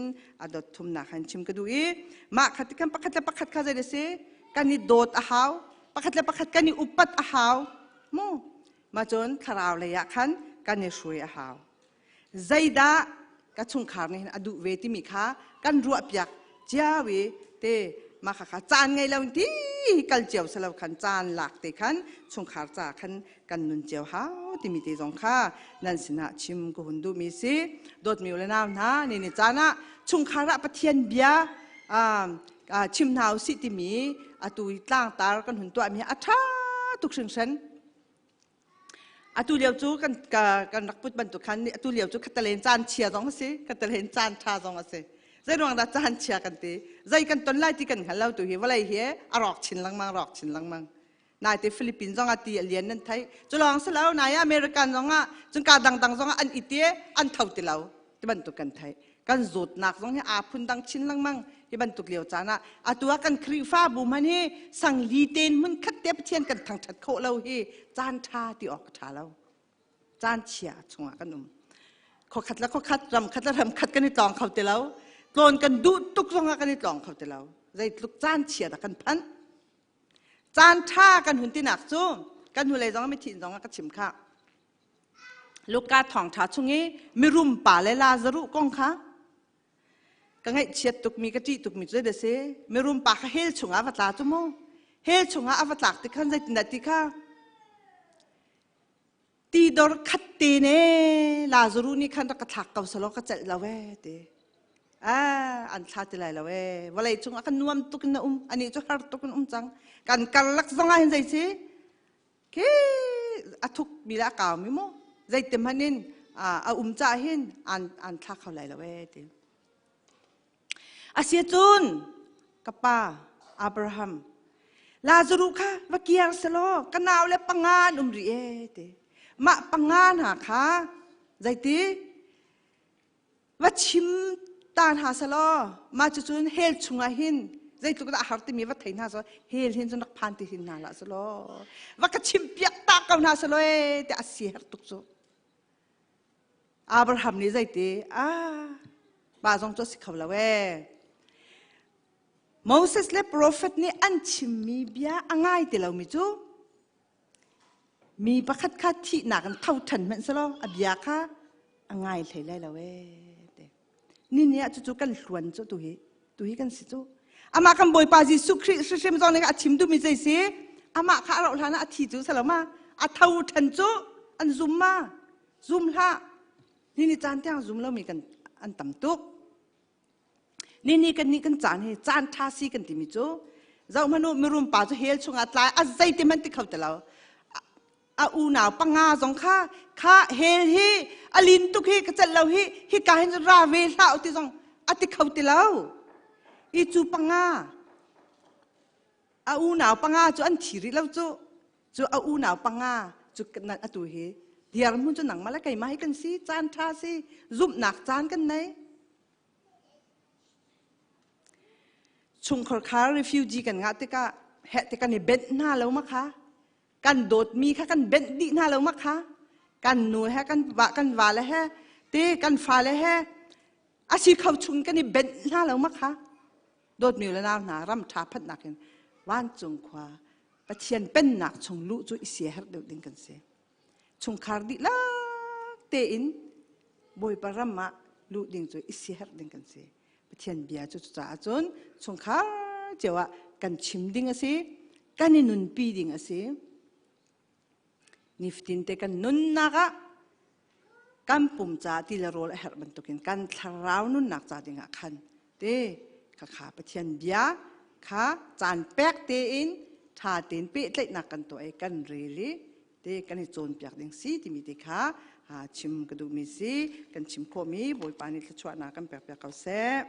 a dot thumnak han chim ka duh i mah kha ti khan pakhat le pakhat kha zei a si kan i dawt a hau pakhat le pakhat kan i upat a hau mu mah cun thlarau lei ah khan kan i hruai a hau zeidah ka chungkhar nih hin a duh ve timi kha kan ruahpiak cio i te mah kha kha caan ngei lo ti kal cio si lo khan caan lak te khan chungkhar ca khan kan nun cio hau timi te zong kha nan sinah chim ka hun duhmi si dawtmi u le nau hna ni ni caan ah chungkhar ah Pathian bia chim hna usih timi atu i tlangtar kan hun tuahmi a ṭha tuk hringhran Atu lio cu kan kan rak put bantuk khan atu lio cu khatalen caan chia zong a si, khatalen caan ṭha zong a si. Zei ruang dah caan chia kan ti? Zei kan ton lai ti kan hngal lo tu hi vawlei hi a rawk chin lengmang, rawk chin lengmang. Naite Philippines zong ah ti a lian nan theih. Cu lawng si lo, nai American zong ah, cun ka dangdang zong ah an i ti an tho ti lo. Ti bantuk kan theih. Kan zawtnak zong hi aa phundang chin lengmang. Hi bantuk lio caan ah atu ah kan Khrihfabu hmanh hi sangli tein hmun khat te Pathian kan thangṭhat khawh lo hi caan ṭha ti awk a ṭha lo. Caan chia chungah kan um. Khuakhat le khuakhat, ram khat le ram khat kan i tlawng kho ti lo. Tlawn kan duh tuk zongah kan i tlawng kho ti lo. Zeitluk caan chia dah kan phanh. Caan ṭha kan hun tinak cu kan hnulei zong mithi zong ah ka chim kha. Luka thawngṭha chung i mirum pa le Lazaruh kong kha ka ngaihchiat tukmi ka ṭih tukmi cu zeidah si mirum pa kha hell chungah va tla cu mu hell chungah a va tlak ti khan zeitindah ti kha ti dor khat te ne Lazaruh nih khan rak ka thlak ko selaw ka celh lo ee ti ah an thla ti lai lo ee vawlei cung ah kan nuam tuk in na um ani cu har tuk in um cang kan karlak zong ah hin zei si khi a thuk mi le a kau mi mu zeitim hmanh in a um ca hin an an thla kho lai lo ee ti Asiacun ka pa Abraham Lazaruh kha va kiar selaw ka nau le panga an um rih ee ti. Mah panga hna kha zeiti va chim ta hna selaw mah cucun hell chungah hin zeitluk dah a har timi va thei hna selaw hell hin cun rak phan ti hin hna hlah selaw va ka chim piak ta ko hna selaw ee ti a si her tuk cu. Abraham nih zeiti ah pa zong cu a si kho lo ee. Moses le profet nih an chimmi bia a ngai ti lomi cu mi pakhat kha thihnak in tho ṭhan hmanh selaw a bia kha a ngai hlei lai lo ee ti. Ni ni ah cucu kan hluan cu tuhi tuhi kan si cu. Amah kan Bawipa Jesuh Khrih hrimhrim zong nih a chim duhmi zei si amah kha a rauh hlan ah a thi cu saloma a tho ṭhan cu an zum ma Zum hlah. Ni ni caan tiang zum lomi kan an tam tuk. Ni ni kan nih kan caan hi caan ṭha si kan timi cu zoh hmanh u mirum pa cu hell chungah tlai a zeiti hmanh ti kho ti lo. A unau panga zong kha kha hell hi a lin tuk hi ka celh lo hi hika hin ra ve hlah ti zong a ti kho ti lo. I cu panga a unau panga cu an thi rih lo cu cu a unau panga cu atu hi dirhmun cu nangmah le keimah hi kan si caan ṭha si zumhnak caan kan nei chungkhar khar refugee kan ngah tikah heh te kan i benh hna lo ma kha kan dawtmi kha kan benh dih hna lo ma kha kan nu he kan va kan va le he te kan fa le he a si kho chung kan i benh hna lo ma kha dawtmi le nau hna ram ṭha phatnak in vancung khua Pathian pennak chung luh cu i siaherh deuh ding kan si. Chungkhar dihlak tein Bawipa ram ah luh ding cu i siaherh ding kan si. Pathian bia cu cucaah cun chungkhar cio ah kan chim ding a si, kan i nunpi ding a si. Nifatin te kan nunnak ah kan pum ca ti le rawl a herh bantukin kan thlarau nunnak ca dingah khan te khakha Pathian bia kha caan pek tein ṭha tein pehtlaihnak kan tuah i kan rel i te kan i cawnpiak ding si timi te kha chim ka duhmi si kan chim khawhmi Bawipa nih thluachuahnak kan pek piak ko seh.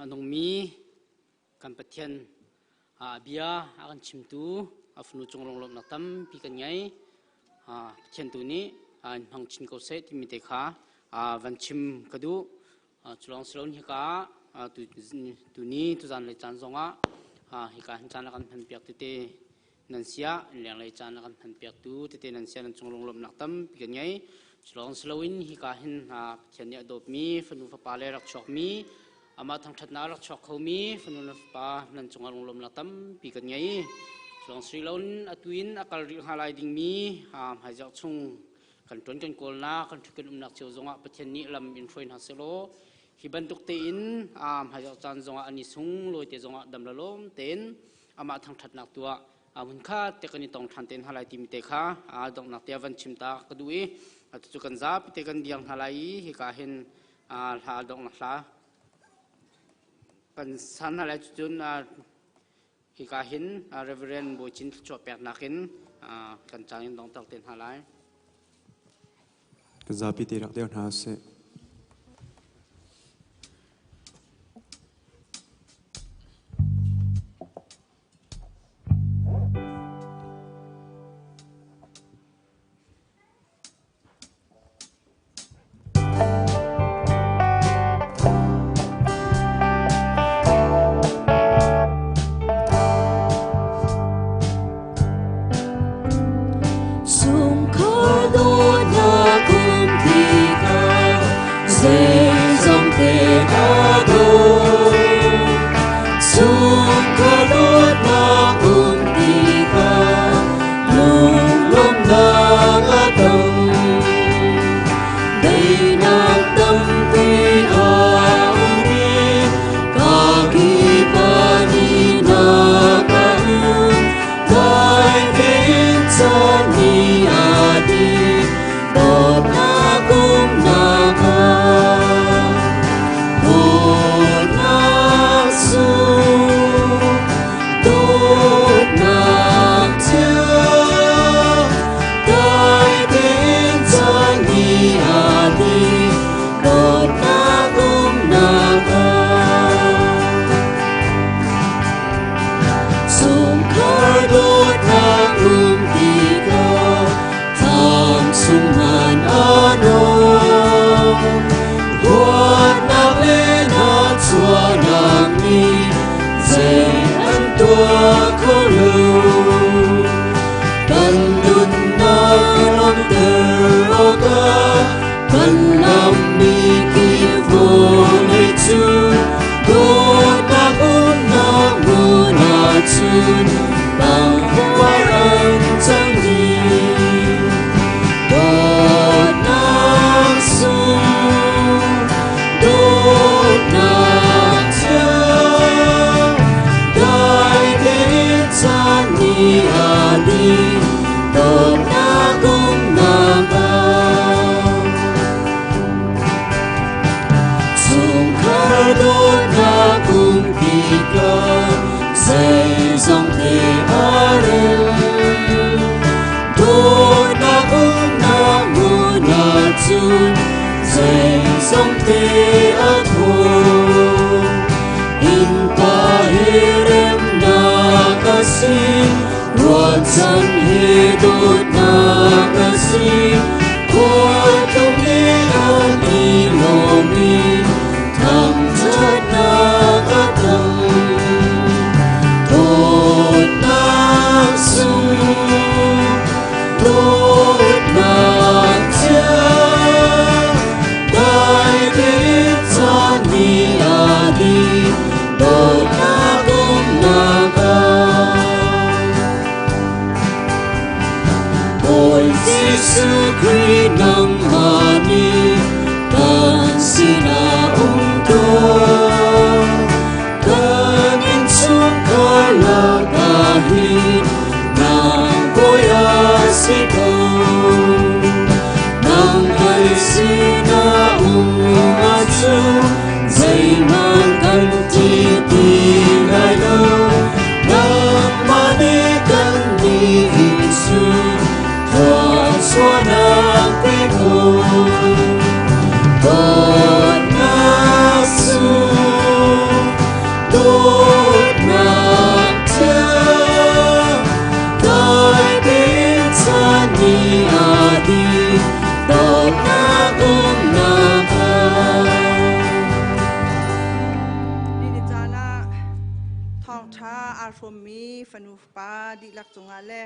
A nungmi kan Pathian bia a kan chimtu a fanu cung lunglawmhnak tampi kan ngei. Pathian tu nih in hmang chin ko seh timi te kha van chim ka duh. Culawng si loin hika tuni tuzan lei caan zongah hika hin caan a kan hmanpiak tete nan siah lenglei caan a kan hmanpiaktu tete nan siah nan cung lunglawmhnak tampi kan ngei. Culawng si loin hika hin Pathian nih a dawtmi fanu fapa le rak chuakmi amah thangṭhatnak rak chuak khomi fanu le fapa nan cungah lunglawmhnak tampi kan ngei. Culawng si loin atu in a kal rih hnga lai dingmi hmaizarh chung kan ṭuan kan kawlnak kan ṭhut kan umnak cio zongah Pathian nih lam in hruai hna sehlaw hi bantuk tein hmaizarh caan zongah an i sung lawi te zongah dam la lawm tein amah thangṭhatnak tuah hmun khat te kan i tong ṭhan te hna lai timi te kha donghnak te van chim ta ka duh i atu cu kan zapi te kan diang hna lai i hika hin hla donghnak hla kan san hna lai cucun Hika hin Reverend Bawi Cin thluachuah peknak in kan caan in dongter te hna lai. Kan zapi te rak deu hna sih. Chungkhar dawtnak um tikah zeizong te aa dawh. Chungkhar dawtnak um tikah lunglawmhnak a tam. Daihnak tampi a um i kakip ah nihnak a um. Dai tein caan ni a dih, dawtnak umnak ah. Dawtnak sung, dawtnak thiang, dai tein caan ni a dih, dawtnak umnak ah. Chungkhar dawtnak um tikah thlam sung ngan a nawng. Huatnak le nahchuahnak nih zei an tuah kho lo. Kan nunnak lawmhter awkah kan lammi kip vawlei cu dawtnak umnak hmun ahcun pangpar an cang dih. Dawtnak sung, dawtnak thiang, dai tein caan ni a dih, dawtnak umnak ah. Chungkhar dawtnak um tikah zeizong te aa rel. Dawtnak umnak hmun ahcun zeizong te a thaw. Innpa he remnak a si, ruahchan he dawtnak a si. Khualtlung he an i lawm i thangṭhatnak a tam. Dawtnak sung, dawtnak thiang, dai tein caan ni a dih, dawtnak umnak ah. Bawi Jesuh Khrih nangmah nih kan sinah um tuah. Kan innchungkhar lakah hin nang bawi a si ko. Nang kan sinah um ahcun zeihmanh kan ṭih ti lai lo. Nangmah nih kan nih cu thluachuahnak pe ko. Dawtnak sung, dawtnak thiang, dai tein caan ni a dih, dawtnak umnak ah. Ni caan ah thawngṭha aa hrawmmi fanu fapa dihlak cungah le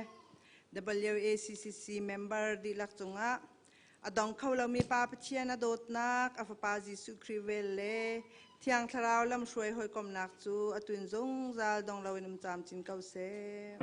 WACCC member dihlak cungah a dong kho lomi Pa Pathian a dawtnak, a Fapa Jesuh Khrih vel le Thiang Thlarau lamhruai hawikomhnak cu a tun zungzal dong loin um camcin ko seh.